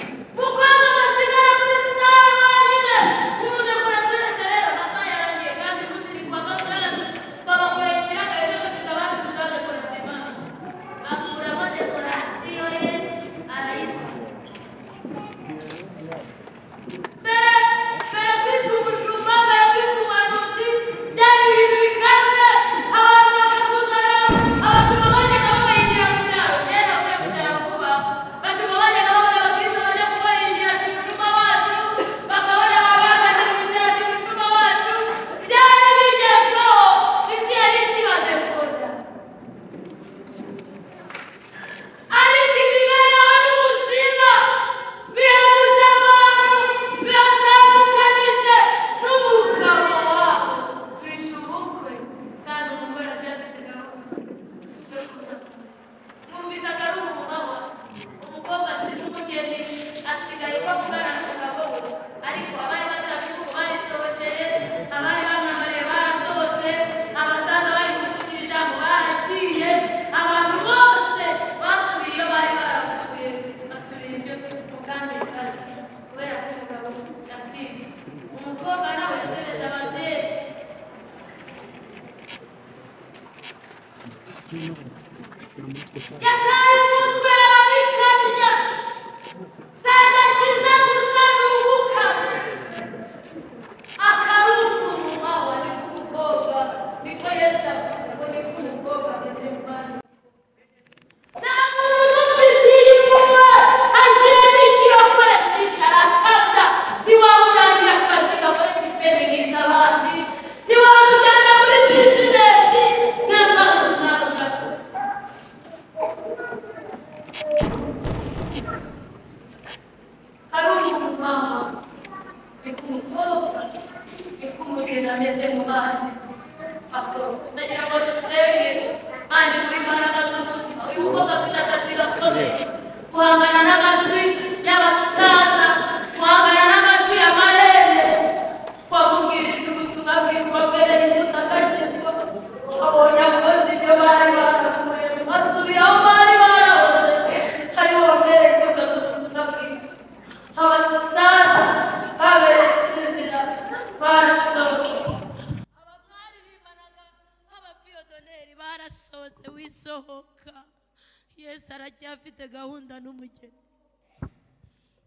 Speaker 1: Yesu aracyafite gahunda n'umugeni.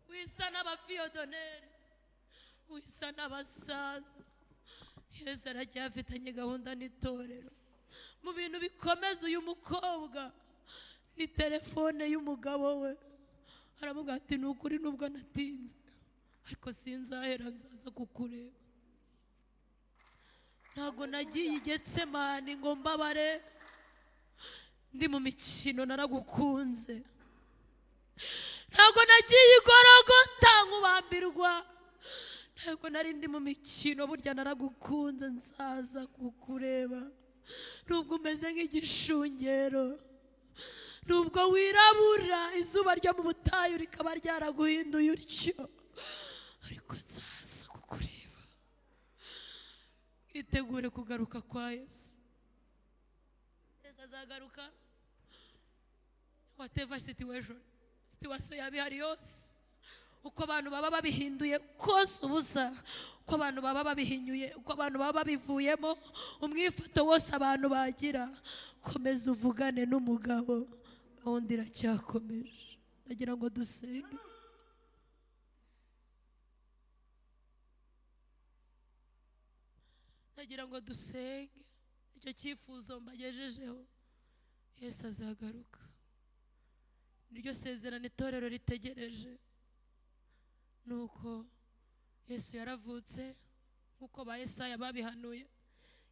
Speaker 1: Wisa n'abafiyodoneri, wisa n'abasaza, Yesu aracyafitanye gahunda n'itorero. Mu bintu bikomeza uyu mukobwa ni telefone y'umugabo we. Aramubwira ati ni ukuri nubwo natinze ariko sinzahera, nzaza kukureba. Ntabwo nagiye i Getsemani ngo mbabare, ndi mu mikino naragukunze. Ntabwo nagiye i Gorogota nkubambirwa, ntabwo nari ndi mu mikino, burya naragukunze, nzaza kukureba. Nubwo umeze nk'igishungero, nubwo wirabura, izuba ryo mu butayu rikaba ryaraguhinduye utyo, ariko nzaza kukureba. Itegure kugaruka kwa Yesu. Yesu azagaruka whatever situation, situation yaba ihari yose, uko abantu baba babihinduye kose ubusa, uko abantu baba babihinyuye, uko abantu baba babivuyemo, umwifato wose abantu bagira, komeza uvugane n'umugabo, gahunda iracyakomeje. Ndagira ngo dusenge. Ndagira ngo dusenge. Icyo cyifuzo mbagejejeho, Yesu azagaruka. Niryo sezerano itorero ritegereje. Nuko Yesu yaravutse nkuko ba Yesaya babihanuye,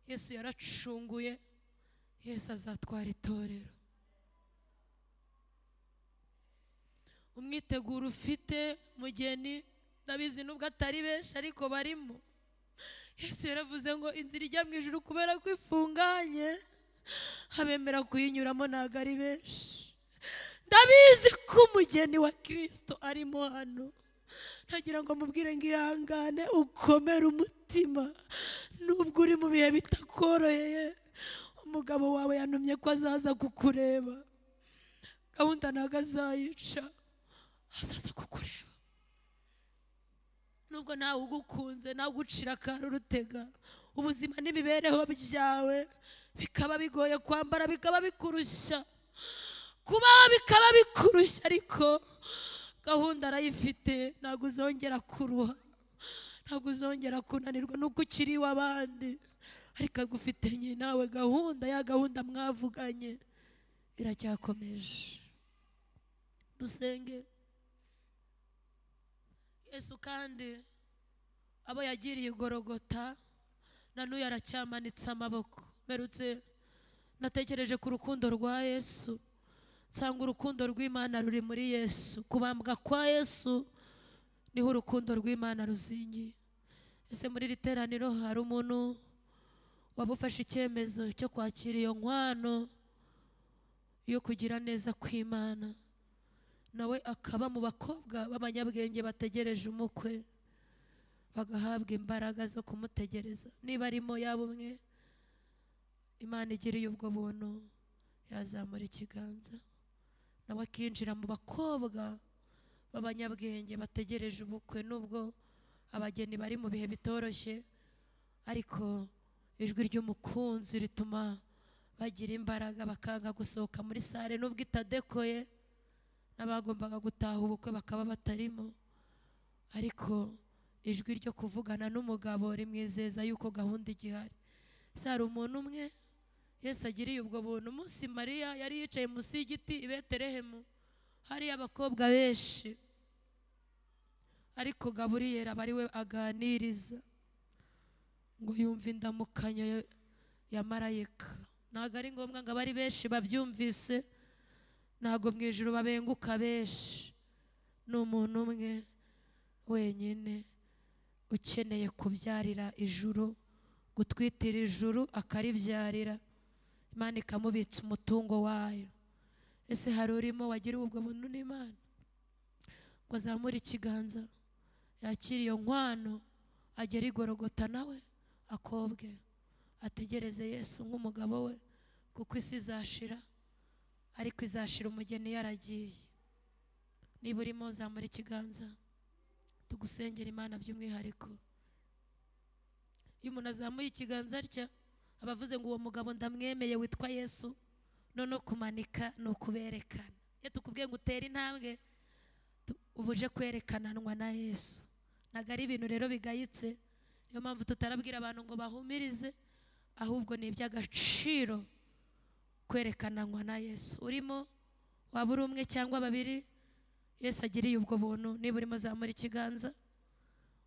Speaker 1: Yesu yaracunguye, Yesu azatwara itorero. Umwiteguro ufite mugeni, ndabizi nubwo atari benshi ariko barimo. Yesu yaravuze ngo inzira ijya mu ijuru kubera ko ifunganye, abemera kuyinyuramo ntabwo ari benshi. Ndabizi ko umugeni wa Kristo arimo hano. Ntagira ngo mubwire ngo ihangane, ukomere umutima nubwo uri mu bihe bitakoroheye. Umugabo wawe yanumye ko azaza kukureba, gahunda ntabwo azayica, azaza kukureba. Nubwo nawe ugukunze, nawe ugucira akari urutega, ubuzima n'imibereho byawe bikaba bigoye, kwambara bikaba bikurushya, kubaho bikaba bikurushya, ariko gahunda arayifite. Ntabwo uzongera kuruha, ntabwo uzongera kunanirwa nuko ukiri iw'abandi, ariko agufitenye nawe gahunda, ya gahunda mwavuganye iracyakomeje. Dusenge. Yesu kandi abo yagiriye Gorogota na n'uyu aracyamanitse amaboko. Mperutse natekereje ku rukundo rwa Yesu, nsanga urukundo rw'Imana ruri muri Yesu. Kubambwa kwa Yesu niho urukundo rw'Imana ruzingiye. Ese muri iri teraniro hari umuntu waba ufashe icyemezo cyo kwakira iyo nkwano yo kugira neza kw'Imana, nawe akaba mu bakobwa b'abanyabwenge bategereje umukwe, bagahabwa imbaraga zo kumutegereza? Niba arimo yaba umwe, Imana igiriye ubwo buntu, yazamura ikiganza nawe akinjira mu bakobwa b'abanyabwenge bategereje ubukwe. Nubwo abageni bari mu bihe bitoroshye, ariko ijwi ry'umukunzi rituma bagira imbaraga, bakanga gusohoka muri sale nubwo itadekoye, n'abagombaga gutaha ubukwe bakaba batarimo, ariko ijwi ryo kuvugana n'umugabo rimwizeza yuko gahunda igihari. Se hari umuntu umwe Yesu agiriye ubwo buntu? Umunsi Mariya yari yicaye munsi y'igiti i Betelehemu, hari abakobwa benshi, ariko Gaburiyeli aba ari we aganiriza, ngo yumve indamukanyo ya marayika. Ntabwo ari ngombwa ngo abari benshi babyumvise, ntabwo mu ijuru babenguka benshi. Ni umuntu umwe wenyine ukeneye kubyarira ijuru, gutwitira ijuru akaribyarira, Imana ikamubitsa umutungo wayo. Ese hari urimo wagira ubwo buntu n'Imana ngo azamure ikiganza yakire iyo nkwano, agere i Gorogota nawe akobwe, ategereze Yesu nk'umugabo we, kuko isi izashira, ariko izashira umugeni yaragiye. Niba urimo zamura ikiganza tugusengera Imana by'umwihariko. Iyo umuntu azamuye ikiganza atya, aba avuze ngo uwo mugabo ndamwemeye witwa Yesu. None kumanika ni ukuberekana. Iyo tukubwiye ngo utere intambwe, uba uje kwerekananwa na Yesu. Ntabwo ari ibintu rero bigayitse, niyo mpamvu tutarabwira abantu ngo bahumirize, ahubwo ni iby'agaciro Kwerekananwa na Yesu. Urimo waba uri umwe cyangwa babiri, Yesu agiriye ubwo buntu. Niba urimo zamura ikiganza.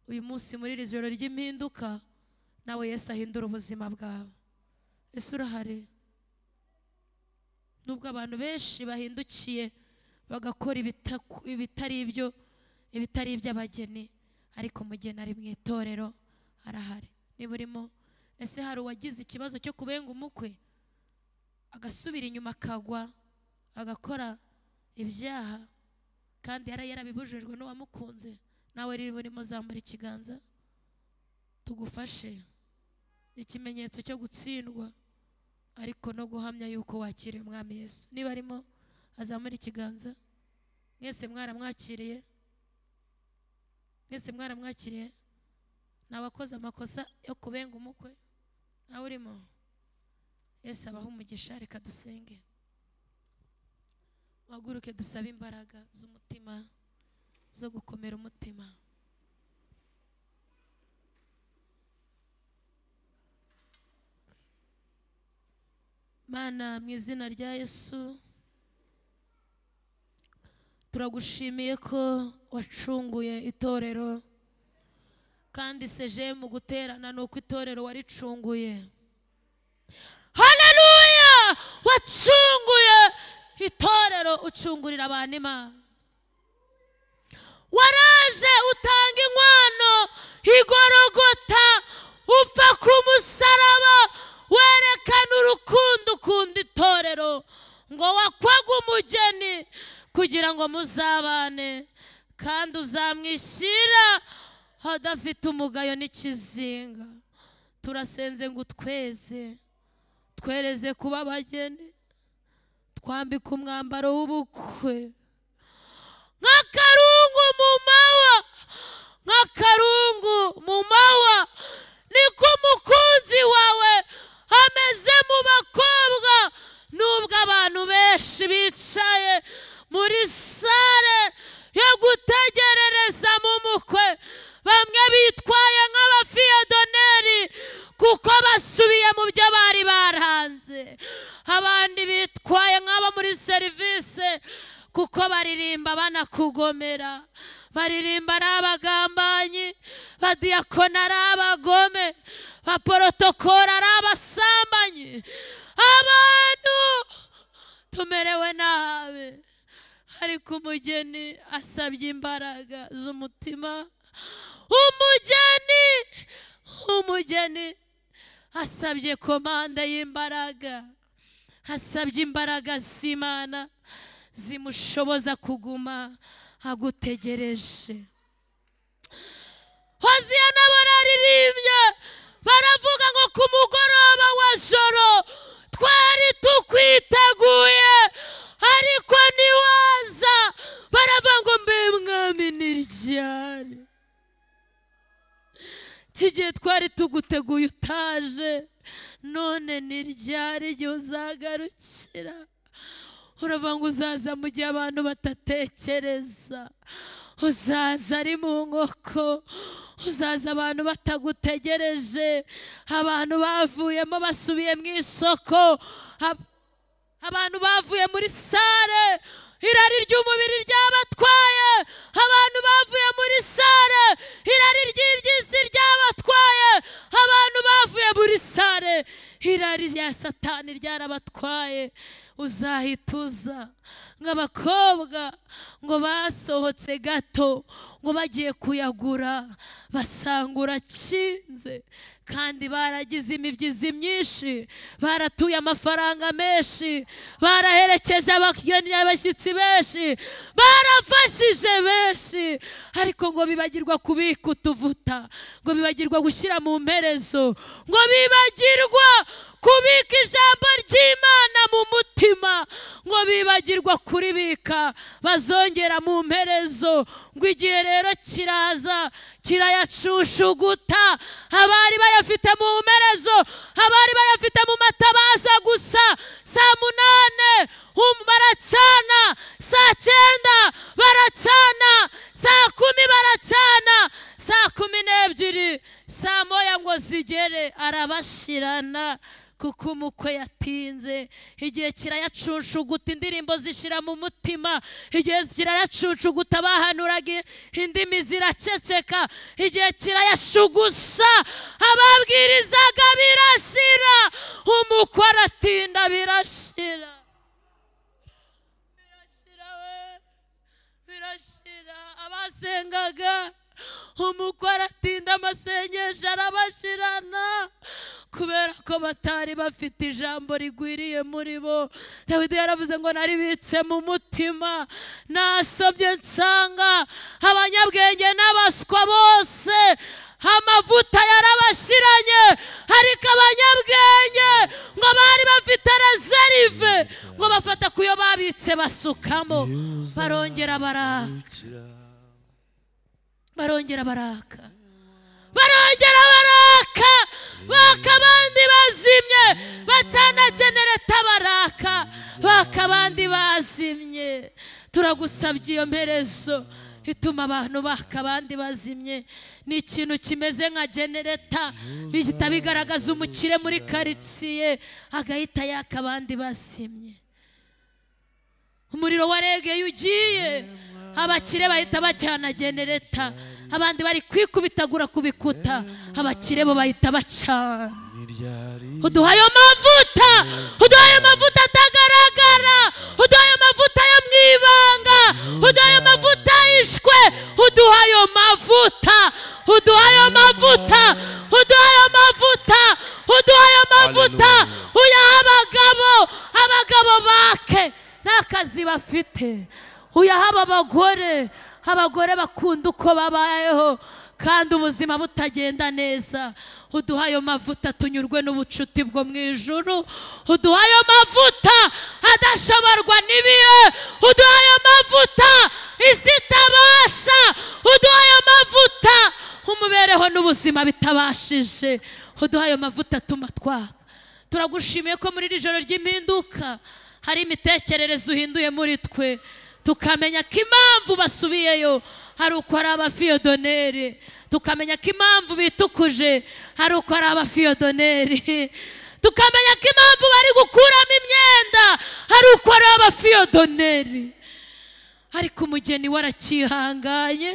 Speaker 1: Uyu munsi muri iri joro ry'impinduka, nawe Yesu ahindura ubuzima bwawe. Ese urahari? Nubwo abantu benshi bahindukiye bagakora ibitari ibyo, ibitari iby'abageni, ariko umugeni ari mu itorero arahari. Niba urimo, ese hari uwagize ikibazo cyo kubenga umukwe agasubira inyuma akagwa agakora ibyaha kandi yari yarabibujijwe n'uwamukunze? Nawe rero urimo zamura ikiganza tugufashe. Ikimenyetso cyo gutsindwa ariko no guhamya yuko wakiriye Umwami Yesu. Niba arimo azamura ikiganza. Mwese mwaramwakiriye? Mwese mwaramwakiriye? Nabakoze amakosa yo kubenga umukwe, nawe urimo? Yesu abaha umugisha. Reka dusenge. Waguruke dusabe imbaraga z'umutima zo gukomera umutima. Mana, mu izina rya Yesu, turagushimiye ko wacunguye itorero, kandi seje mu guterana nuko itorero waricunguye. Haleluya! Wacunguye itorero, ucungurira abantu Imana. Waraje utanga inkwano igorogota, upfa ku musaraba, werekana urukundo ukunda itorero, ngo wakwaga umugeni kugira ngo muzabane, kandi uzamwishyira adafite umugayo n'ikizinga. Turasenze ngo utweze, twereze kuba abageni, twambike umwambaro w'ubukwe nk'akarungu mu mawa, nk'akarungu mu mawa, niko umukunzi wawe ameze mu bakobwa. Nubwo abantu benshi bicaye muri sale yo gutegerereza mu mukwe, bamwe bitwaye nk'abafiyedoneri kuko basubiye mu byo bari baranze, abandi bitwaye nk'abo muri serivisi kuko baririmba banakugomera, baririmba ari abagambanyi, badiyakona ari abagome, baporotokora ari abasambanyi. Abantu tumerewe nabi, ariko umugeni asabye imbaraga z'umutima. Umugeni asabye komanda y'imbaraga, asabye imbaraga z'Imana zimushoboza kuguma agutegereje. Hoziya n'abararirimbye baravuga ngo ku mugoroba wa joro twari tukwiteguye, ariko ntiwaza. Baravuga ngo mbe mwami ni ryari? Kigihe twari tuguteguye utaje, none ni ryari igihe uzagarukira? Uravuga ngo uzaza mu gihe abantu batatekereza, uzaza ari mu nkoko, uzaza abantu batagutegereje, abantu bavuyemo basubiye mu isoko, abantu bavuye muri sale, irari ry'umubiri ryabatwaye, abantu bavuye muri sale, irari ry'iby'isi ryabatwaye, abantu bavuye muri sale, irari rya Satani ryarabatwaye. Uzahituza nk'abakobwa ngo basohotse gato ngo bagiye kuyagura, basanga urakinze, kandi baragize imibyizi myinshi, baratuye amafaranga menshi, baraherekeje abashyitsi benshi, barafashije benshi, ariko ngo bibagirwa kubika utuvuta, ngo bibagirwa gushyira mu mperezo, ngo bibagirwa kubika ijambo ry'Imana mu mutima, ngo bibagirwa kuribika bazongera mu mperezo. Ngo igihe rero kiraza kirayacushuguta, abari bayafite mu mperezo, abari bayafite mu matabaza gusa, saa 8 baracana, saa 9 baracana, saa 10 baracana, saa 12, saa 1 ngo zigere arabashirana. kuko umukwe yatinze. Igihe kirayacunshuguta, indirimbo zishira mu mutima. Igihe kirayacunshuguta, bahanuraga indimi ziraceceka. Igihe kirayashugusa, ababwirizaga birashira. Umukwe aratinda, birashira, birashira we, birashira. Abasengaga umukwe aratinda, amasengesho arabashirana, kubera ko batari bafite ijambo rigwiriye muri bo. Dawidi yaravuze ngo naribitse mu mutima, nasomye nsanga abanyabwenge n'abaswa bose amavuta yarabashiranye, ariko abanyabwenge ngo bari bafite reserve, ngo bafata kuyo babitse basukamo, barongera baraka, barongera baraka, barongera baraka, baka abandi bazimye, bacana genereta baraka, baka abandi bazimye. Turagusabye iyo mperezo ituma abantu baka abandi bazimye. Ni ikintu kimeze nka genereta, bihita bigaragaza umukire muri karitsiye, agahita yaka abandi bazimye. Umuriro waregeye ugiye, abakire bahita bacana genereta, abandi bari kwikubitagura ku bikuta, abakire bo bahita bacana. Uduha ayo mavuta, uduha ayo mavuta atagaragara, uduha ayo mavuta yo mu ibanga, uduha ayo mavuta yishwe, uduha ayo mavuta, uduha ayo mavuta, uduha ayo mavuta, uduha ayo mavuta. Uyaha abagabo, abagabo bake nta kazi bafite. Uyaha abagore, abagore bakunda uko babayeho kandi ubuzima butagenda neza. Uduha ayo mavuta tunyurwe n'ubucuti bwo mu ijuru. Uduha ayo mavuta adashoborwa n'ibihe. Uduha ayo mavuta isi itabasha. Uduha ayo mavuta umubereho n'ubuzima bitabashije. Uduha ayo mavuta atuma twaka. Turagushimiye ko muri iri joro ry'impinduka hari imitekerereze uhinduye muri twe, tukamenya ko impamvu basubiyeyo hari uko ari abafiyodoneri, tukamenya ko impamvu bitukuje hari uko ari abafiyodoneri, tukamenya ko impamvu bari gukuramo imyenda hari uko ari abafiyodoneri. Ariko umugeni warakihanganye,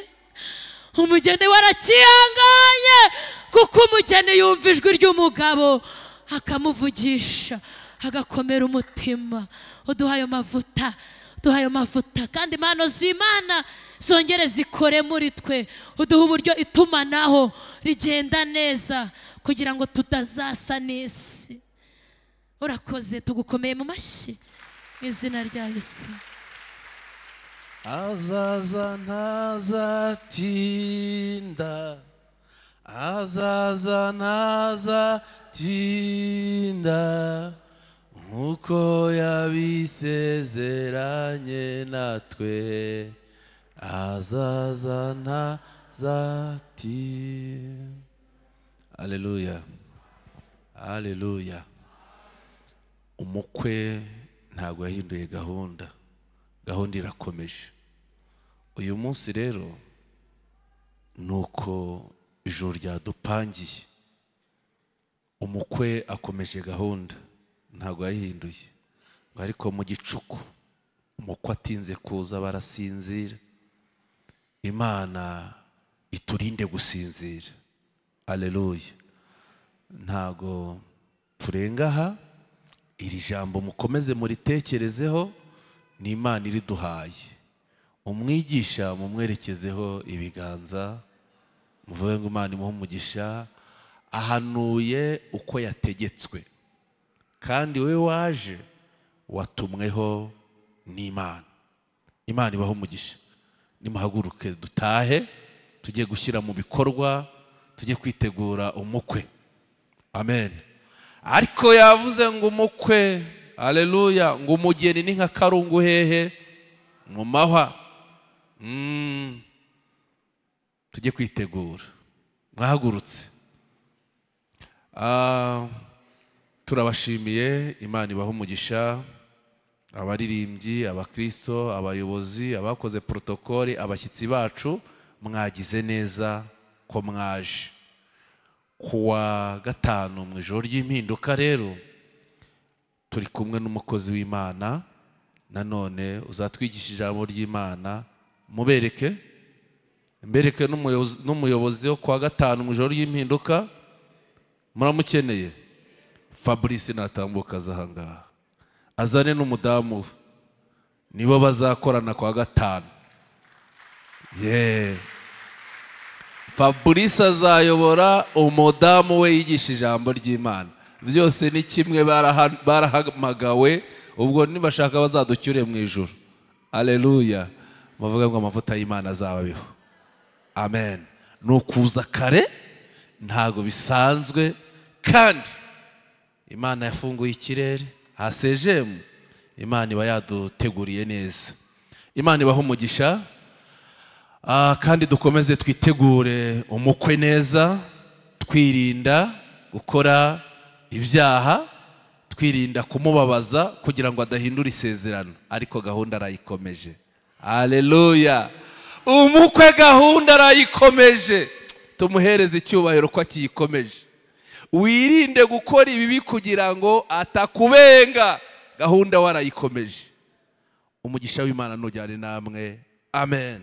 Speaker 1: umugeni warakihanganye, kuko umugeni yumva ijwi ry'umugabo akamuvugisha agakomera umutima. Uduha ayo mavuta, uduha ayo mavuta, kandi impano z'Imana zongere zikore muri twe. Uduha uburyo itumanaho rigenda neza kugira ngo tutazasa n'isi. Urakoze, tugukomeye mu mashyi mu izina rya Yesu.
Speaker 3: Azaza ntazatinda, azaza ntazatinda, nkuko yabisezeranye natwe, azaza ntazatinda. Haleluya, haleluya. Umukwe ntabwo yahinduye gahunda, gahunda irakomeje. Uyu munsi rero nuko ijoro ryadupangiye, umukwe akomeje gahunda, ntabwo yahinduye. Ariko mu gicuku umukwe atinze kuza barasinzira. Imana iturinde gusinzira. Haleluya. Ntago turenga aha, iri jambo mukomeze muritekerezeho, ni Imana iriduhaye. Umwigisha mumwerekezeho ibiganza, muvuge ngo Imana imuhe umugisha. Ahanuye uko yategetswe, kandi we waje watumweho n'Imana. Imana ibaho umugisha. Nimuhaguruke dutahe, tujye gushyira mu bikorwa, tujye kwitegura umukwe. Amen. Ariko yavuze ngo umukwe, haleluya, ngo umugeni ni nka karungu hehe mu mahwa. Tujye kwitegura. Mwahagurutse. Turabashimiye, Imana ibahe umugisha. Abaririmbyi, abakristo, abayobozi, abakoze protokoli, abashyitsi bacu, mwagize neza ko mwaje. Kuwa gatanu mu ijoro ry'impinduka rero Turi kumwe n'umukozi w'Imana nanone uzatwigisha ijambo ry'Imana. Mubereke, mbereke n'umuyobozi wo kwa gatanu mu ijoro ry'impinduka. Muramukeneye. Fabrice natambuka aza aha ngaha, azane n'umudamu we, nibo bazakorana kwa gatanu. Ye Fabrice azayobora, umudamu we yigisha ijambo ry'Imana. Byose ni kimwe, barahamagawe. Ubwo nibashaka bazaducyure mu ijuru. Aleluya. Muvuge ngo amavuta y'Imana azababeho. Amen. Ni ukuza kare, ntago bisanzwe, kandi Imana yafunguye ikirere hasejemu, Imana iba yaduteguriye neza. Imana ibaha umugisha. Kandi dukomeze twitegure umukwe neza, twirinda gukora ibyaha, twirinda kumubabaza kugira ngo adahindura isezerano, ariko gahunda arayikomeje. Haleluya. Umukwe gahunda arayikomeje, tumuhereze icyubahiro ko akiyikomeje. Wirinde gukora ibibi kugira ngo atakubenga, gahunda warayikomeje. Umugisha w'Imana nujyane namwe. Amen.